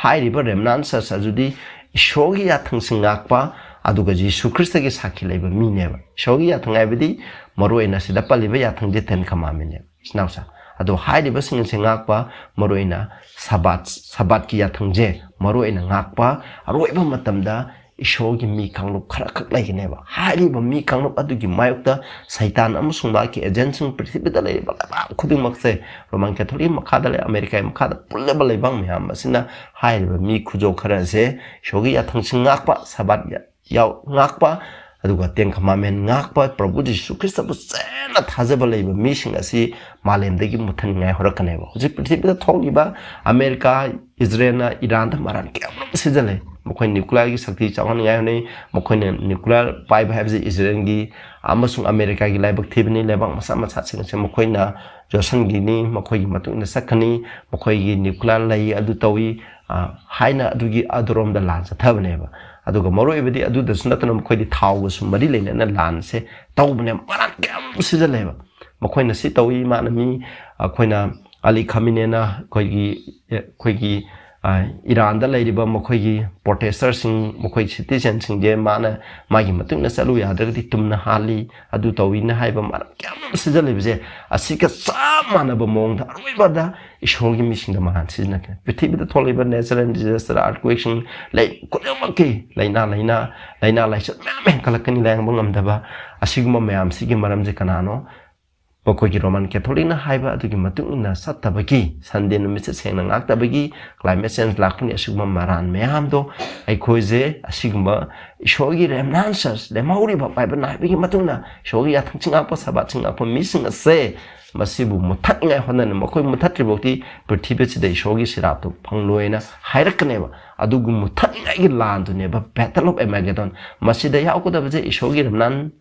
ꯍꯥꯏꯔꯤꯕ remnant church ꯑꯗꯨꯗꯤ ꯏꯁꯣꯔꯒꯤ ꯌꯥꯊꯪꯁꯤꯡ ꯉꯥꯛꯄ, ꯑꯗꯨꯒ ꯖꯤꯁꯨ ꯈ꯭ꯔꯤꯁꯇꯒꯤ ꯁꯥꯈꯤ ꯂꯩꯕ ꯃꯤꯅꯦꯕ꯫ ꯏꯁꯣꯔꯒꯤ ꯌꯥꯊꯪ ꯍꯥꯏꯕꯗꯤ ꯃꯔꯨꯑꯣꯏꯅ ꯁꯤꯗ ꯄꯜꯂꯤꯕ ꯌꯥꯊꯪꯁꯦ Ten Commandmentꯅꯦꯕ, ꯏꯆꯤꯟ ꯏꯅꯥꯎꯁꯦ꯫ ꯑꯗꯣ ꯍꯥꯏꯔꯤꯕꯁꯤꯡ ꯑꯁꯤ ꯉꯥꯛꯄ, ꯃꯔꯨꯑꯣꯏꯅ ꯁꯕꯥꯠ, ꯁꯕꯥꯠꯀꯤ ꯌꯥꯊꯪꯁꯦ ꯃꯔꯨꯑꯣꯏꯅ ꯉꯥꯛꯄ, ꯑꯔꯣꯏꯕ ꯃꯇꯝꯗ ꯏꯁꯣꯔꯒꯤ ꯃꯤ ꯀꯥꯡꯂꯨꯞ ꯈꯔꯈꯛ ꯂꯩꯒꯅꯦꯕ꯫ ꯍꯥꯏꯔꯤꯕ ꯃꯤ ꯀꯥꯡꯂꯨꯞ ꯑꯗꯨꯒꯤ ꯃꯥꯌꯣꯛꯇ ꯁꯩꯇꯥꯟ ꯑꯃꯁꯨꯡ ꯃꯍꯥꯛꯀꯤ agentꯁꯤꯡ, ꯄ꯭ꯔꯤꯊꯤꯕꯤꯗ ꯂꯩꯔꯤꯕ ꯂꯩꯕꯥꯛ ꯈꯨꯗꯤꯡꯃꯛꯁꯦ, Roman Catholic ꯃꯈꯥꯗ ꯂꯩ, ꯑꯃꯦꯔꯤꯀꯥꯒꯤ ꯃꯈꯥꯗ ꯄꯨꯜꯂꯕ ꯂꯩꯕꯥꯛ ꯃꯌꯥꯝ ꯑꯁꯤꯅ ꯍꯥꯏꯔꯤꯕ ꯃꯤ ꯈꯨꯖꯣ ꯈꯔꯁꯦ ꯏꯁꯣꯔꯒꯤ ꯌꯥꯊꯪꯁꯤꯡ ꯉꯥꯛꯄ, ꯁꯕꯥꯠ ꯌꯥ-, ꯌꯥꯎ-, ꯉꯥꯛꯄ, ꯑꯗꯨꯒ Ten Commandment ꯉꯥꯛꯄ, ꯄ꯭ꯔꯚꯨ ꯖꯤꯁꯨ ꯈ꯭ꯔꯤꯁꯇꯕꯨ ꯆꯦꯟꯅ ꯊꯥꯖꯕ ꯂꯩꯕ ꯃꯤꯁꯤꯡ ꯑꯁꯤ ꯃꯥꯂꯦꯝꯗꯒꯤ ꯃꯨꯠꯊꯅꯤꯡꯉꯥꯏ ꯍꯧꯔꯛꯀꯅꯦꯕ꯫ ꯍꯧꯖꯤꯛ ꯄ꯭ꯔꯤꯊꯤꯕꯤꯗ ꯊꯣꯛꯂꯤꯕ ꯑꯃꯦꯔꯤꯀꯥ, ꯏꯖꯔꯦꯜꯅ ꯏꯔꯥꯟꯗ ꯃꯔꯥꯟ ꯀꯌꯥꯃꯔꯨꯝ ꯁꯤꯖꯤꯜꯂꯦ꯫ ꯃꯈꯣꯏꯅ nuclearꯒꯤ ꯁꯛꯇꯤ ꯆꯥꯎꯍꯟꯅꯤꯡꯉꯥꯏ ꯍꯣꯠꯅꯩ꯫ ꯃꯈꯣꯏꯅ nuclear ꯄꯥꯏꯕ ꯍꯥꯏꯕꯁꯤ ꯏꯖꯔꯦꯜꯒꯤ ꯑꯃꯁꯨꯡ ꯑꯃꯦꯔꯤꯀꯥꯒꯤ ꯂꯥꯏꯕꯛ ꯊꯤꯕꯅꯤ꯫ ꯂꯩꯕꯥꯛ ꯃꯆꯥ ꯃꯆꯥꯁꯤꯡ ꯑꯁꯦ ꯃꯈꯣꯏꯅ ꯌꯣꯠꯁꯤꯟꯈꯤꯅꯤ, ꯃꯈꯣꯏꯒꯤ ꯃꯇꯨꯡ ꯏꯟꯅ ꯆꯠꯀꯅꯤ, ꯃꯈꯣꯏꯒꯤ nuclear ꯂꯩ, ꯑꯗꯨ ꯇꯧꯏ, ꯑ, ꯍꯥꯏꯅ ꯑꯗꯨꯒꯤ ꯑꯗꯨꯔꯣꯝꯗ ꯂꯥꯟ ꯆꯠꯊꯕꯅꯦꯕ꯫ ꯑꯗꯨꯒ ꯃꯔꯨꯑꯣꯏꯕꯗꯤ ꯑꯗꯨꯗꯁꯨ ꯅꯠꯇꯅ ꯃꯈꯣꯏꯗꯤ ꯊꯥꯎꯒꯁꯨ ꯃꯔꯤ ꯂꯩꯅꯅ ꯂꯥꯟꯁꯦ ꯇꯧꯕꯅꯦꯕ꯫ ꯃꯔꯥꯟ ꯀꯌꯥ ꯑꯃ ꯁꯤꯖꯤꯜꯂꯦꯕ꯫ ꯃꯈꯣꯏꯅ ꯁꯤ ꯇꯧꯏ, ꯃꯥꯅ ꯃꯤ, ꯑꯩꯈꯣꯏꯅ ꯑꯂꯤ ꯈꯥꯃꯤꯅꯦꯅ ꯑꯩꯈꯣꯏꯒꯤ, ꯑꯩꯈꯣꯏꯒꯤ, ꯑ, ꯏꯔꯥꯟꯗ ꯂꯩꯔꯤꯕ ꯃꯈꯣꯏꯒꯤ protesters ꯁꯤꯡ, ꯃꯈꯣꯏ citizen ꯁꯤꯡꯁꯦ ꯃꯥꯅ ꯃꯥꯒꯤ ꯃꯇꯨꯡ ꯏꯟꯅ ꯆꯠꯂꯨ ꯌꯥꯗ꯭ꯔꯒꯗꯤ ꯇꯨꯝꯅ ꯍꯥꯜꯂꯤ, ꯑꯗꯨ ꯇꯧꯏꯅ ꯍꯥꯏꯕ ꯃꯔꯝ ꯀꯌꯥ ꯑꯃ ꯁꯤꯖꯤꯜꯂꯤꯕꯁꯦ, ꯑꯁꯤꯒ ꯆꯞ ꯃꯥꯟꯅꯕ ꯃꯑꯣꯡꯗ ꯑꯔꯣꯏꯕꯗ ꯏꯁꯣꯔꯒꯤ ꯃꯤꯁꯤꯡꯗ ꯃꯔꯥꯟ ꯁꯤꯖꯤꯟꯅꯈ꯭ꯔꯦ꯫ ꯄ꯭ꯔꯤꯊꯤꯕꯤꯗ ꯊꯣꯛꯂꯤꯕ natural disaster, earthquake ꯁꯤꯡ, ꯂꯩ ꯈꯨꯗꯤꯡꯃꯛꯀꯤ ꯂꯥꯏꯅꯥ, ꯂꯥꯏꯅꯥ, ꯂꯥꯏꯅꯥ ꯂꯥꯏꯆꯠ ꯃꯌꯥꯝ ꯍꯦꯟꯒꯠꯂꯛꯀꯅꯤ, ꯂꯥꯌꯦꯡꯕ ꯉꯝꯗꯕ꯫ ꯑꯁꯤꯒꯨꯝꯕ ꯃꯌꯥꯝꯁꯤꯒꯤ ꯃꯔꯝꯁꯦ ꯀꯅꯥꯅꯣ? ꯃꯈꯣꯏꯒꯤ ꯔꯣꯃꯥꯟ ꯀꯦꯊꯣꯂꯤꯛꯅ ꯍꯥꯏꯕ ꯑꯗꯨꯒꯤ ꯃꯇꯨꯡ ꯏꯟꯅ ꯆꯠꯇꯕꯒꯤ, ꯁꯟꯗꯦ ꯅꯨꯃꯤꯠꯁꯦ ꯁꯦꯡꯅ ꯉꯥꯛꯇꯕꯒꯤ, ꯀ꯭ꯂꯥꯏꯃꯦꯠ ꯆꯦꯟꯖ ꯂꯥꯛꯄꯅꯤ, ꯑꯁꯤꯒꯨꯝꯕ ꯃꯔꯥꯟ ꯃꯌꯥꯝꯗꯣ ꯑꯩꯈꯣꯏꯁꯦ ꯑꯁꯤꯒꯨꯝꯕ ꯏꯁꯣꯔꯒꯤ ꯔꯦꯝꯅꯥꯟ ꯆꯔꯆ ꯂꯦꯝꯍꯧꯔꯤꯕ ꯕꯥꯏꯕꯜ ꯍꯥꯏꯕꯒꯤ ꯃꯇꯨꯡ ꯏꯟꯅ ꯏꯁꯣꯔꯒꯤ ꯌꯥꯊꯪ ꯆꯤꯡꯉꯥꯛꯄ, ꯁꯕꯥꯠ ꯆꯤꯡꯉꯥꯛꯄ ꯃꯤꯁꯤꯡ ꯑꯁꯦ ꯃꯁꯤꯕꯨ ꯃꯨꯊꯠꯅꯤꯡꯉꯥꯏ ꯍꯣꯠꯅꯅ, ꯃꯈꯣꯏ ꯃꯨꯊꯠꯇ꯭ꯔꯤꯐꯥꯎꯗꯤ ꯄ꯭ꯔꯤꯊꯤꯕꯤꯁꯤꯗ ꯏꯁꯣꯔꯒꯤ ꯁꯤꯔꯥꯞꯇꯨ ꯐꯪꯂꯣꯏꯅ ꯍꯥꯏꯔꯛꯀꯅꯦꯕ꯫ ꯑꯗꯨꯒꯤ ꯃꯨꯊꯠꯅꯤꯡꯉꯥꯏꯒꯤ ꯂꯥꯟꯗꯨꯅꯦꯕ Battle of Armageddon꯫ ꯃꯁꯤꯗ ꯌꯥꯎꯒꯗꯕꯁꯦ ꯏꯁꯣꯔꯒꯤ ꯔꯦꯝꯅꯥꯟ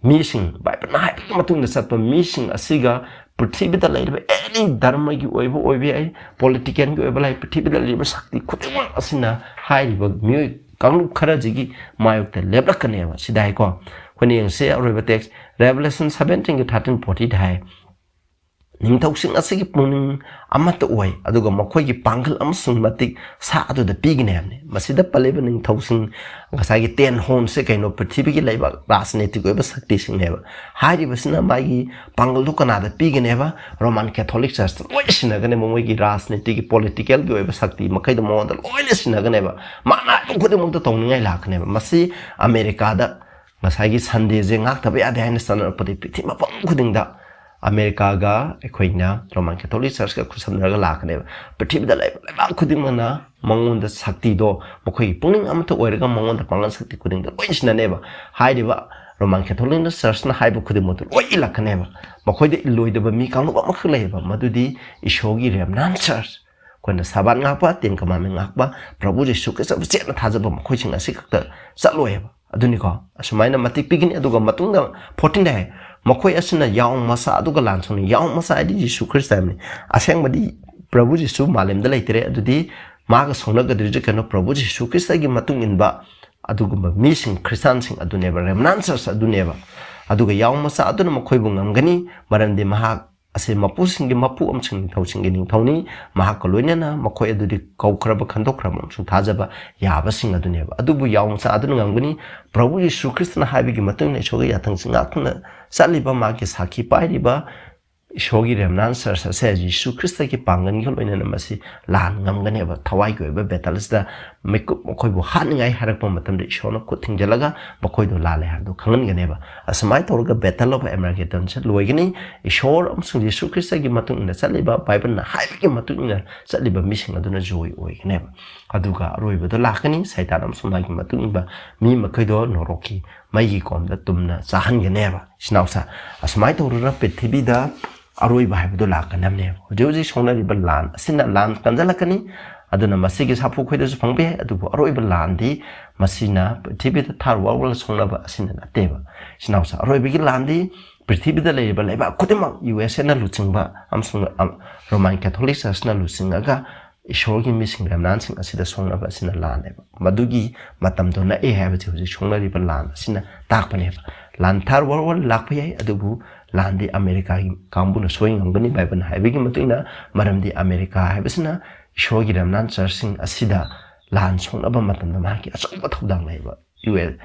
ꯃꯤꯁꯤꯡ, ꯕꯥꯏꯕꯜꯅ ꯍꯥꯏꯕꯒꯤ ꯃꯇꯨꯡꯗ ꯆꯠꯄ ꯃꯤꯁꯤꯡ ꯑꯁꯤꯒ ꯄ꯭ꯔꯤꯊꯤꯕꯤꯗ ꯂꯩꯔꯤꯕ ꯑꯦꯅꯤ ꯙꯔꯃꯒꯤ ꯑꯣꯏꯕ ꯑꯣꯏꯕ ꯌꯥꯏ, ꯄꯣꯂꯤꯇꯤꯀꯦꯜꯒꯤ ꯑꯣꯏꯕ ꯂꯩ, ꯄ꯭ꯔꯤꯊꯤꯕꯤꯗ ꯂꯩꯔꯤꯕ ꯁꯛꯇꯤ ꯈꯨꯗꯤꯡꯃꯛ ꯑꯁꯤꯅ ꯍꯥꯏꯔꯤꯕ ꯃꯤꯑꯣꯏ ꯀꯥꯡꯂꯨꯞ ꯈꯔꯁꯤꯒꯤ ꯃꯥꯌꯣꯛꯇ ꯂꯦꯞꯂꯛꯀꯅꯦꯕ꯫ ꯁꯤꯗ ꯍꯥꯏꯀꯣ, ꯑꯩꯈꯣꯏꯅ ꯌꯦꯡꯁꯦ ꯑꯔꯣꯏꯕ text, Revelation seventeen ꯒꯤ thirteen forty ꯗ ꯍꯥꯏ, ꯅꯤꯡꯊꯧꯁꯤꯡ ꯑꯁꯤꯒꯤ ꯄꯨꯛꯅꯤꯡ ꯑꯃꯠꯇ ꯑꯣꯏ, ꯑꯗꯨꯒ ꯃꯈꯣꯏꯒꯤ ꯄꯥꯡꯒꯜ ꯑꯃꯁꯨꯡ ꯃꯇꯤꯛ ꯁꯥ ꯑꯗꯨꯗ ꯄꯤꯒꯅꯤ ꯍꯥꯏꯕꯅꯤ꯫ ꯃꯁꯤꯗ ꯄꯜꯂꯤꯕ ꯅꯤꯡꯊꯧꯁꯤꯡ, ꯉꯁꯥꯏꯒꯤ ten horns ꯁꯦ ꯀꯩꯅꯣ? ꯄ꯭ꯔꯤꯊꯤꯕꯤꯒꯤ ꯂꯩꯕꯥꯛ ꯔꯥꯖꯅꯤꯇꯤꯛ ꯑꯣꯏꯕ ꯁꯛꯇꯤꯁꯤꯡꯅꯦꯕ꯫ ꯍꯥꯏꯔꯤꯕꯁꯤꯅ ꯃꯥꯒꯤ ꯄꯥꯡꯒꯜꯗꯨ ꯀꯅꯥꯗ ꯄꯤꯒꯅꯦꯕ? ꯔꯣꯃꯥꯟ ꯀꯦꯊꯣꯂꯤꯛ ꯆꯔꯆꯇ ꯂꯣꯏ ꯁꯤꯟꯅꯒꯅꯦꯕ꯫ ꯃꯣꯏꯒꯤ ꯔꯥꯖꯅꯤꯇꯤꯒꯤ, ꯄꯣꯂꯤꯇꯤꯀꯦꯜꯒꯤ ꯑꯣꯏꯕ ꯁꯛꯇꯤ ꯃꯈꯩꯗꯣ ꯃꯉꯣꯟꯗ ꯂꯣꯏꯅ ꯁꯤꯟꯅꯒꯅꯦꯕ꯫ ꯃꯥꯅ ꯍꯥꯏꯕ ꯈꯨꯗꯤꯡꯃꯛꯇ ꯇꯧꯅꯤꯡꯉꯥꯏ ꯂꯥꯛꯀꯅꯦꯕ꯫ ꯃꯁꯤ ꯑꯃꯦꯔꯤꯀꯥꯗ ꯉꯁꯥꯏꯒꯤ ꯁꯟꯗꯦꯁꯦ ꯉꯥꯛꯇꯕ ꯌꯥꯗꯦ ꯍꯥꯏꯅ ꯆꯠꯅꯔꯛꯄꯗꯤ ꯄ꯭ꯔꯤꯊꯤꯕꯤ ꯃꯐꯝ ꯈꯨꯗꯤꯡꯗ ꯑꯃꯦꯔꯤꯀꯥꯒ ꯑꯩꯈꯣꯏꯅ ꯔꯣꯃꯥꯟ ꯀꯦꯊꯣꯂꯤꯛ ꯆꯔꯆꯀ ꯈꯨꯠꯁꯝꯅꯔꯒ ꯂꯥꯛꯀꯅꯦꯕ꯫ ꯄ꯭ꯔꯤꯊꯤꯕꯤꯗ ꯂꯩꯕ ꯂꯩꯕꯥꯛ ꯈꯨꯗꯤꯡꯃꯛꯅ ꯃꯉꯣꯟꯗ ꯁꯛꯇꯤꯗꯣ, ꯃꯈꯣꯏꯒꯤ ꯄꯨꯛꯅꯤꯡ ꯑꯃꯠꯇ ꯑꯣꯏꯔꯒ ꯃꯉꯣꯟꯗ ꯄꯥꯡꯒꯜ ꯁꯛꯇꯤ ꯈꯨꯗꯤꯡꯗ ꯂꯣꯏ ꯁꯤꯟꯅꯅꯦꯕ꯫ ꯍꯥꯏꯔꯤꯕ ꯔꯣꯃꯥꯟ ꯀꯦꯊꯣꯂꯤꯛ ꯆꯔꯆꯅ ꯍꯥꯏꯕ ꯈꯨꯗꯤꯡꯃꯛꯇꯨ ꯂꯣꯏ ꯏꯜꯂꯛꯀꯅꯦꯕ꯫ ꯃꯈꯣꯏꯗ ꯏꯜꯂꯣꯏꯗꯕ ꯃꯤ ꯀꯥꯡꯂꯨꯞ ꯑꯃꯈꯛ ꯂꯩꯌꯦꯕ, ꯃꯗꯨꯗꯤ ꯏꯁꯣꯔꯒꯤ ꯔꯦꯝꯅꯥꯟ ꯆꯔꯆ꯫ ꯑꯩꯈꯣꯏꯅ ꯁꯕꯥꯠ ꯉꯥꯛꯄ, ꯇꯦꯟ ꯀꯃꯥꯟꯃꯦꯟ ꯉꯥꯛꯄ, ꯄ꯭ꯔꯚꯨ ꯖꯤꯁꯨ ꯈ꯭ꯔꯤꯁꯇꯕꯨ ꯆꯦꯠꯅ ꯊꯥꯖꯕ ꯃꯈꯣꯏꯁꯤꯡ ꯑꯁꯤ ꯈꯛꯇ ꯆꯠꯂꯣꯏꯕ꯫ ꯑꯗꯨꯅꯤꯀꯣ, ꯑꯁꯨꯃꯥꯏꯅ ꯃꯇꯤꯛ ꯄꯤꯒꯅꯤ꯫ ꯑꯗꯨꯒ ꯃꯇꯨꯡꯗ fourteen ꯗ ꯍꯥꯏ, ꯃꯈꯣꯏ ꯑꯁꯤꯅ ꯌꯥꯎ ꯃꯆꯥ ꯑꯗꯨꯒ ꯂꯥꯟ ꯁꯣꯛꯅꯩ꯫ ꯌꯥꯎ ꯃꯆꯥ ꯍꯥꯏꯗꯤ ꯖꯤꯁꯨ ꯈ꯭ꯔꯤꯁꯇ ꯍꯥꯏꯕꯅꯤ꯫ ꯑꯁꯦꯡꯕꯗꯤ ꯄ꯭ꯔꯚꯨ ꯖꯤꯁꯨ ꯃꯥꯂꯦꯝꯗ ꯂꯩꯇ꯭ꯔꯦ꯫ ꯑꯗꯨꯗꯤ ꯃꯥꯒ ꯁꯣꯛꯅꯒꯗꯣꯏꯁꯦ ꯀꯩꯅꯣ? ꯄ꯭ꯔꯚꯨ ꯖꯤꯁꯨ ꯈ꯭ꯔꯤꯁꯇꯒꯤ ꯃꯇꯨꯡ ꯏꯟꯕ ꯑꯗꯨꯒꯨꯝꯕ ꯃꯤꯁꯤꯡ, ꯈ꯭ꯔꯤꯁꯇꯥꯟꯁꯤꯡ ꯑꯗꯨꯅꯦꯕ, ꯔꯦꯝꯅꯥꯟ ꯆꯔꯆ ꯑꯗꯨꯅꯦꯕ꯫ ꯑꯗꯨꯒ ꯌꯥꯎ ꯃꯆꯥ ꯑꯗꯨꯅ ꯃꯈꯣꯏꯕꯨ ꯉꯝꯒꯅꯤ, ꯃꯔꯝꯗꯤ ꯃꯍꯥꯛ ꯑꯁꯤ ꯃꯄꯨꯁꯤꯡꯒꯤ ꯃꯄꯨ ꯑꯃꯁꯨꯡ ꯅꯤꯡꯊꯧꯁꯤꯡꯒꯤ ꯅꯤꯡꯊꯧꯅꯤ꯫ ꯃꯍꯥꯛꯀ ꯂꯣꯏꯅꯅ ꯃꯈꯣꯏ ꯑꯗꯨꯗꯤ ꯀꯧꯈ꯭ꯔꯕ, ꯈꯟꯗꯣꯛꯈ꯭ꯔꯕ ꯑꯃꯁꯨꯡ ꯊꯥꯖꯕ ꯌꯥꯕꯁꯤꯡ ꯑꯗꯨꯅꯦꯕ꯫ ꯑꯗꯨꯕꯨ ꯌꯥꯎ ꯃꯆꯥ ꯑꯗꯨꯅ ꯉꯝꯒꯅꯤ꯫ ꯄ꯭ꯔꯚꯨ ꯌꯤꯁꯨ ꯈ꯭ꯔꯤꯁꯇꯅ ꯍꯥꯏꯕꯒꯤ ꯃꯇꯨꯡ ꯏꯟꯅ ꯏꯁꯣꯔꯒꯤ ꯌꯥꯊꯪꯁꯤꯡ ꯉꯥꯛꯇꯨꯅ ꯆꯠꯂꯤꯕ, ꯃꯥꯒꯤ ꯁꯥꯈꯤ ꯄꯥꯏꯔꯤꯕ ꯏꯁꯣꯔꯒꯤ remnant church ꯑꯁꯦ ꯖꯤꯁꯨ ꯈ꯭ꯔꯤꯁꯇꯒꯤ ꯄꯥꯡꯒꯜꯒ ꯂꯣꯏꯅꯅ ꯃꯁꯤ ꯂꯥꯟ ꯉꯝꯒꯅꯦꯕ꯫ ꯊꯋꯥꯏꯒꯤ ꯑꯣꯏꯕ battle ꯑꯁꯤꯗ ꯃꯤꯀꯨꯞ ꯃꯈꯣꯏꯕꯨ ꯍꯥꯠꯅꯤꯡꯉꯥꯏ ꯍꯥꯏꯔꯛꯄ ꯃꯇꯝꯗ ꯏꯁꯣꯔꯅ ꯈꯨꯠ ꯊꯤꯡꯖꯤꯜꯂꯒ ꯃꯈꯣꯏꯗꯣ ꯂꯥꯜꯂꯦ ꯍꯥꯏꯕꯗꯨ ꯈꯪꯍꯟꯒꯅꯦꯕ꯫ ꯑꯁꯨꯃꯥꯏꯅ ꯇꯧꯔꯒ battle of Armageddon ꯁꯦ ꯂꯣꯏꯒꯅꯤ꯫ ꯏꯁꯣꯔ ꯑꯃꯁꯨꯡ ꯖꯤꯁꯨ ꯈ꯭ꯔꯤꯁꯇꯒꯤ ꯃꯇꯨꯡ ꯏꯟꯅ ꯆꯠꯂꯤꯕ, ꯕꯥꯏꯕꯜꯅ ꯍꯥꯏꯕꯒꯤ ꯃꯇꯨꯡ ꯏꯟꯅ ꯆꯠꯂꯤꯕ ꯃꯤꯁꯤꯡ ꯑꯗꯨꯅ ꯖꯣꯏ ꯑꯣꯏꯒꯅꯦꯕ꯫ ꯑꯗꯨꯒ ꯑꯔꯣꯏꯕꯗ ꯂꯥꯛꯀꯅꯤ, ꯁꯩꯇꯥꯟ ꯑꯃꯁꯨꯡ ꯃꯥꯒꯤ ꯃꯇꯨꯡ ꯏꯟꯕ ꯃꯤ ꯃꯈꯩꯗꯣ ꯅꯣꯔꯣꯛꯀꯤ ꯃꯩꯒꯤ ꯀꯣꯝꯗ ꯇꯨꯝꯅ ꯆꯥꯍꯟꯒꯅꯦꯕ꯫ ꯏꯆꯤꯟ ꯏꯅꯥꯎꯁꯥ, ꯑꯁꯨꯃꯥꯏꯅ ꯇꯧꯗꯅ ꯄ꯭ꯔꯤꯊꯤꯕꯤꯗ ꯑꯔꯣꯏꯕ ꯍꯥꯏꯕꯗꯨ ꯂꯥꯛꯀꯅꯕꯅꯦꯕ꯫ ꯍꯧꯖꯤꯛ ꯍꯧꯖꯤꯛ ꯁꯣꯛꯅꯔꯤꯕ ꯂꯥꯟ ꯑꯁꯤꯅ ꯂꯥꯟ ꯀꯟꯖꯜꯂꯛꯀꯅꯤ꯫ ꯑꯗꯨꯅ ꯃꯁꯤꯒꯤ ꯁꯥꯐꯨ ꯑꯩꯈꯣꯏꯗꯁꯨ ꯐꯪꯕ ꯌꯥꯏ, ꯑꯗꯨꯕꯨ ꯑꯔꯣꯏꯕ ꯂꯥꯟꯗꯤ ꯃꯁꯤꯅ ꯄ꯭ꯔꯤꯊꯤꯕꯤꯗ third world war ꯁꯣꯛꯅꯕ ꯑꯁꯤꯅ ꯅꯠꯇꯦꯕ꯫ ꯏꯆꯤꯟ ꯏꯅꯥꯎꯁꯥ, ꯑꯔꯣꯏꯕꯒꯤ ꯂꯥꯟꯗꯤ ꯄ꯭ꯔꯤꯊꯤꯕꯤꯗ ꯂꯩꯔꯤꯕ ꯂꯩꯕꯥꯛ ꯈꯨꯗꯤꯡꯃꯛ ꯌꯨ ꯑꯦꯁ ꯑꯦꯅ ꯂꯨꯆꯤꯡꯕ ꯑꯃꯁꯨꯡ, ꯑ, ꯔꯣꯃꯥꯟ ꯀꯦꯊꯣꯂꯤꯛ ꯆꯔꯆꯅ ꯂꯨꯆꯤꯡꯉꯒ ꯏꯁꯣꯔꯒꯤ ꯃꯤꯁꯤꯡ remnant ꯁꯤꯡ ꯑꯁꯤꯗ ꯁꯣꯛꯅꯕ ꯑꯁꯤꯅ ꯂꯥꯟꯅꯦꯕ꯫ ꯃꯗꯨꯒꯤ ꯃꯇꯝꯗꯣ ꯅꯛꯑꯦ ꯍꯥꯏꯕꯁꯤ ꯍꯧꯖꯤꯛ ꯁꯣꯛꯅꯔꯤꯕ ꯂꯥꯟ ꯑꯁꯤꯅ ꯇꯥꯛꯄꯅꯦꯕ꯫ ꯂꯥꯟ third world war ꯂꯥꯛꯄ ꯌꯥꯏ, ꯑꯗꯨꯕꯨ ꯂꯥꯟꯗꯤ ꯑꯃꯦꯔꯤꯀꯥꯒꯤ ꯀꯥꯡꯕꯨꯅ ꯁꯣꯏ ꯉꯝꯒꯅꯤ, ꯕꯥꯏꯕꯜꯅ ꯍꯥꯏꯕꯒꯤ ꯃꯇꯨꯡ ꯏꯟꯅ, ꯃꯔꯝꯗꯤ ꯑꯃꯦꯔꯤꯀꯥ ꯍꯥꯏꯕꯁꯤꯅ ꯏꯁꯣꯔꯒꯤ remnant ꯆꯔꯆꯁꯤꯡ ꯑꯁꯤꯗ ꯂꯥꯟ ꯁꯣꯛꯅꯕ ꯃꯇꯝꯗ ꯃꯍꯥꯛꯀꯤ ꯑꯆꯧꯕ ꯊꯧꯗꯥꯡ ꯂꯩꯕ꯫ ꯌꯨ ꯑꯦ-,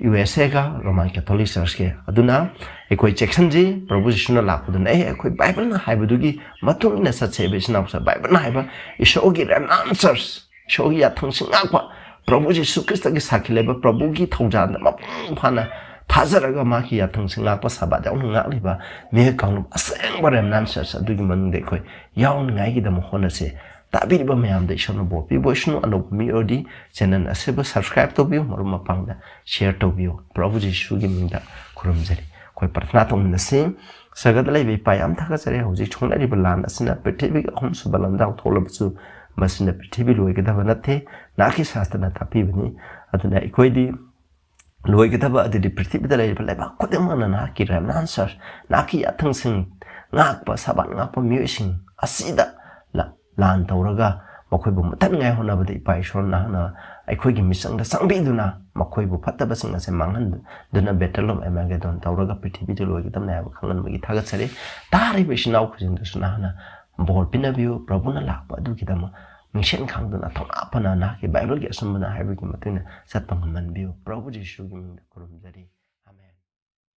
ꯌꯨ ꯑꯦꯁ ꯑꯦꯒ ꯔꯣꯃꯥꯟ ꯀꯦꯊꯣꯂꯤꯛ ꯆꯔꯆꯀꯤ꯫ ꯑꯗꯨꯅ ꯑꯩꯈꯣꯏ ꯆꯦꯛꯁꯤꯟꯁꯤ, ꯄ꯭ꯔꯚꯨ ꯖꯤꯁꯨꯅ ꯂꯥꯛꯄꯗꯨꯅ, ꯑꯦ, ꯑꯩꯈꯣꯏ ꯕꯥꯏꯕꯜꯅ ꯍꯥꯏꯕꯗꯨꯒꯤ ꯃꯇꯨꯡ ꯏꯟꯅ ꯆꯠꯁꯦ ꯍꯥꯏꯕ ꯏꯆꯤꯟ ꯏꯅꯥꯎꯁꯥ꯫ ꯕꯥꯏꯕꯜꯅ ꯍꯥꯏꯕ ꯏꯁꯣꯔꯒꯤ remnant ꯆꯔꯆ, ꯏꯁꯣꯔꯒꯤ ꯌꯥꯊꯪꯁꯤꯡ ꯉꯥꯛꯄ, ꯄ꯭ꯔꯚꯨ ꯖꯤꯁꯨ ꯈ꯭ꯔꯤꯁꯇꯒꯤ ꯁꯥꯈꯤ ꯂꯩꯕ, ꯄ꯭ꯔꯚꯨꯒꯤ ꯊꯧꯖꯥꯜꯗ ꯃꯄꯨꯡ ꯐꯥꯅ ꯊꯥꯖꯔꯒ ꯃꯍꯥꯛꯀꯤ ꯌꯥꯊꯪꯁꯤꯡ ꯉꯥꯛꯄ, ꯁꯥꯕꯥꯠ ꯌꯥꯎꯅ ꯉꯥꯛꯂꯤꯕ ꯃꯤꯑꯣꯏ ꯀꯥꯡꯂꯨꯞ ꯑꯁꯦꯡꯕ remnant ꯆꯔꯆ ꯑꯗꯨꯒꯤ ꯃꯅꯨꯡꯗ ꯑꯩꯈꯣꯏ ꯌꯥꯎꯅꯤꯡꯉꯥꯏꯒꯤꯗꯃꯛ ꯍꯣꯠꯅꯁꯦ꯫ ꯇꯥꯕꯤꯔꯤꯕ ꯃꯌꯥꯝꯗ ꯏꯁꯣꯔꯅ ꯕꯣꯔ ꯄꯤꯕ ꯑꯣꯏꯁꯅꯨ꯫ ꯑꯅꯧꯕ ꯃꯤ ꯑꯣꯏꯔꯗꯤ channel ꯑꯁꯤꯕꯨ subscribe ꯇꯧꯕꯤꯌꯨ, ꯃꯔꯨꯞ ꯃꯄꯥꯡꯗ share ꯇꯧꯕꯤꯌꯨ꯫ ꯄ꯭ꯔꯚꯨ ꯖꯤꯁꯨꯒꯤ ꯃꯤꯡꯗ ꯈꯨꯔꯨꯝꯖꯔꯤ꯫ ꯑꯩꯈꯣꯏ ꯄ꯭ꯔꯊꯅꯥ ꯇꯧꯃꯤꯟꯅꯁꯤ꯫ ꯁꯔꯒꯗ ꯂꯩꯕ ꯏꯄꯥ, ꯌꯥꯝ ꯊꯥꯒꯠꯆꯔꯤ꯫ ꯍꯧꯖꯤꯛ ꯁꯣꯛꯅꯔꯤꯕ ꯂꯥꯟ ꯑꯁꯤꯅ ꯄ꯭ꯔꯤꯊꯤꯕꯤꯒꯤ ꯑꯍꯨꯝꯁꯨꯕ ꯂꯥꯟꯖꯥꯎ ꯊꯣꯛꯂꯕꯁꯨ, ꯃꯁꯤꯅ ꯄ꯭ꯔꯤꯊꯤꯕꯤ ꯂꯣꯏꯒꯗꯕ ꯅꯠꯇꯦ꯫ ꯅꯍꯥꯛꯀꯤ ꯁꯥꯁꯇ꯭ꯔꯅ ꯇꯥꯛꯄꯤꯕꯅꯤ꯫ ꯑꯗꯨꯅ ꯑꯩꯈꯣꯏꯗꯤ ꯂꯣꯏꯒꯗꯕ ꯑꯗꯨꯗꯤ ꯄ꯭ꯔꯤꯊꯤꯕꯤꯗ ꯂꯩꯔꯤꯕ ꯂꯩꯕꯥꯛ ꯈꯨꯗꯤꯡꯃꯛꯅ ꯅꯍꯥꯛꯀꯤ remnant ꯆꯔꯆ, ꯅꯍꯥꯛꯀꯤ ꯌꯥꯊꯪꯁꯤꯡ ꯉꯥꯛꯄ, ꯁꯥꯕꯥꯠ ꯉꯥꯛꯄ ꯃꯤꯑꯣꯏꯁꯤꯡ ꯑꯁꯤꯗ ꯂ-, ꯂꯥꯟ ꯇꯧꯔꯒ ꯃꯈꯣꯏꯕꯨ ꯃꯨꯠꯊꯠꯅꯤꯡꯉꯥꯏ ꯍꯣꯠꯅꯕꯗ ꯏꯄꯥ ꯏꯁꯣꯔ ꯅꯍꯥꯛꯅ ꯑꯩꯈꯣꯏꯒꯤ ꯃꯤꯆꯪꯗ ꯆꯪꯕꯤꯗꯨꯅ ꯃꯈꯣꯏꯕꯨ ꯐꯠꯇꯕꯁꯤꯡ ꯑꯁꯦ ꯃꯥꯡꯍꯟꯗꯨꯅ battle of Armageddon ꯇꯧꯔꯒ ꯄ꯭ꯔꯤꯊꯤꯕꯤꯗ ꯂꯣꯏꯒꯗꯕꯅꯤ ꯍꯥꯏꯕ ꯈꯪꯍꯟꯕꯒꯤ ꯊꯥꯒꯠꯆꯔꯤ꯫ ꯇꯥꯔꯤꯕ ꯏꯆꯤꯟ ꯏꯅꯥꯎ ꯈꯨꯗꯤꯡꯗꯁꯨ ꯅꯍꯥꯛꯅ ꯕꯣꯔ ꯄꯤꯅꯕꯤꯌꯨ꯫ ꯄ꯭ꯔꯚꯨꯅ ꯂꯥꯛꯄ ꯑꯗꯨꯒꯤꯗꯃꯛ ꯃꯤꯡꯁꯦꯟ ꯈꯥꯡꯗꯨꯅ ꯊꯧꯅꯥ ꯐꯅ ꯅꯍꯥꯛꯀꯤ ꯕꯥꯏꯕꯜꯒꯤ ꯑꯆꯨꯝꯕꯅ ꯍꯥꯏꯕꯒꯤ ꯃꯇꯨꯡ ꯏꯟꯅ ꯆꯠꯄ ꯉꯝꯍꯟꯕꯤꯌꯨ꯫ ꯄ꯭ꯔꯚꯨ ꯖꯤꯁꯨꯒꯤ ꯃꯤꯡꯗ ꯈꯨꯔꯨꯝꯖꯔꯤ꯫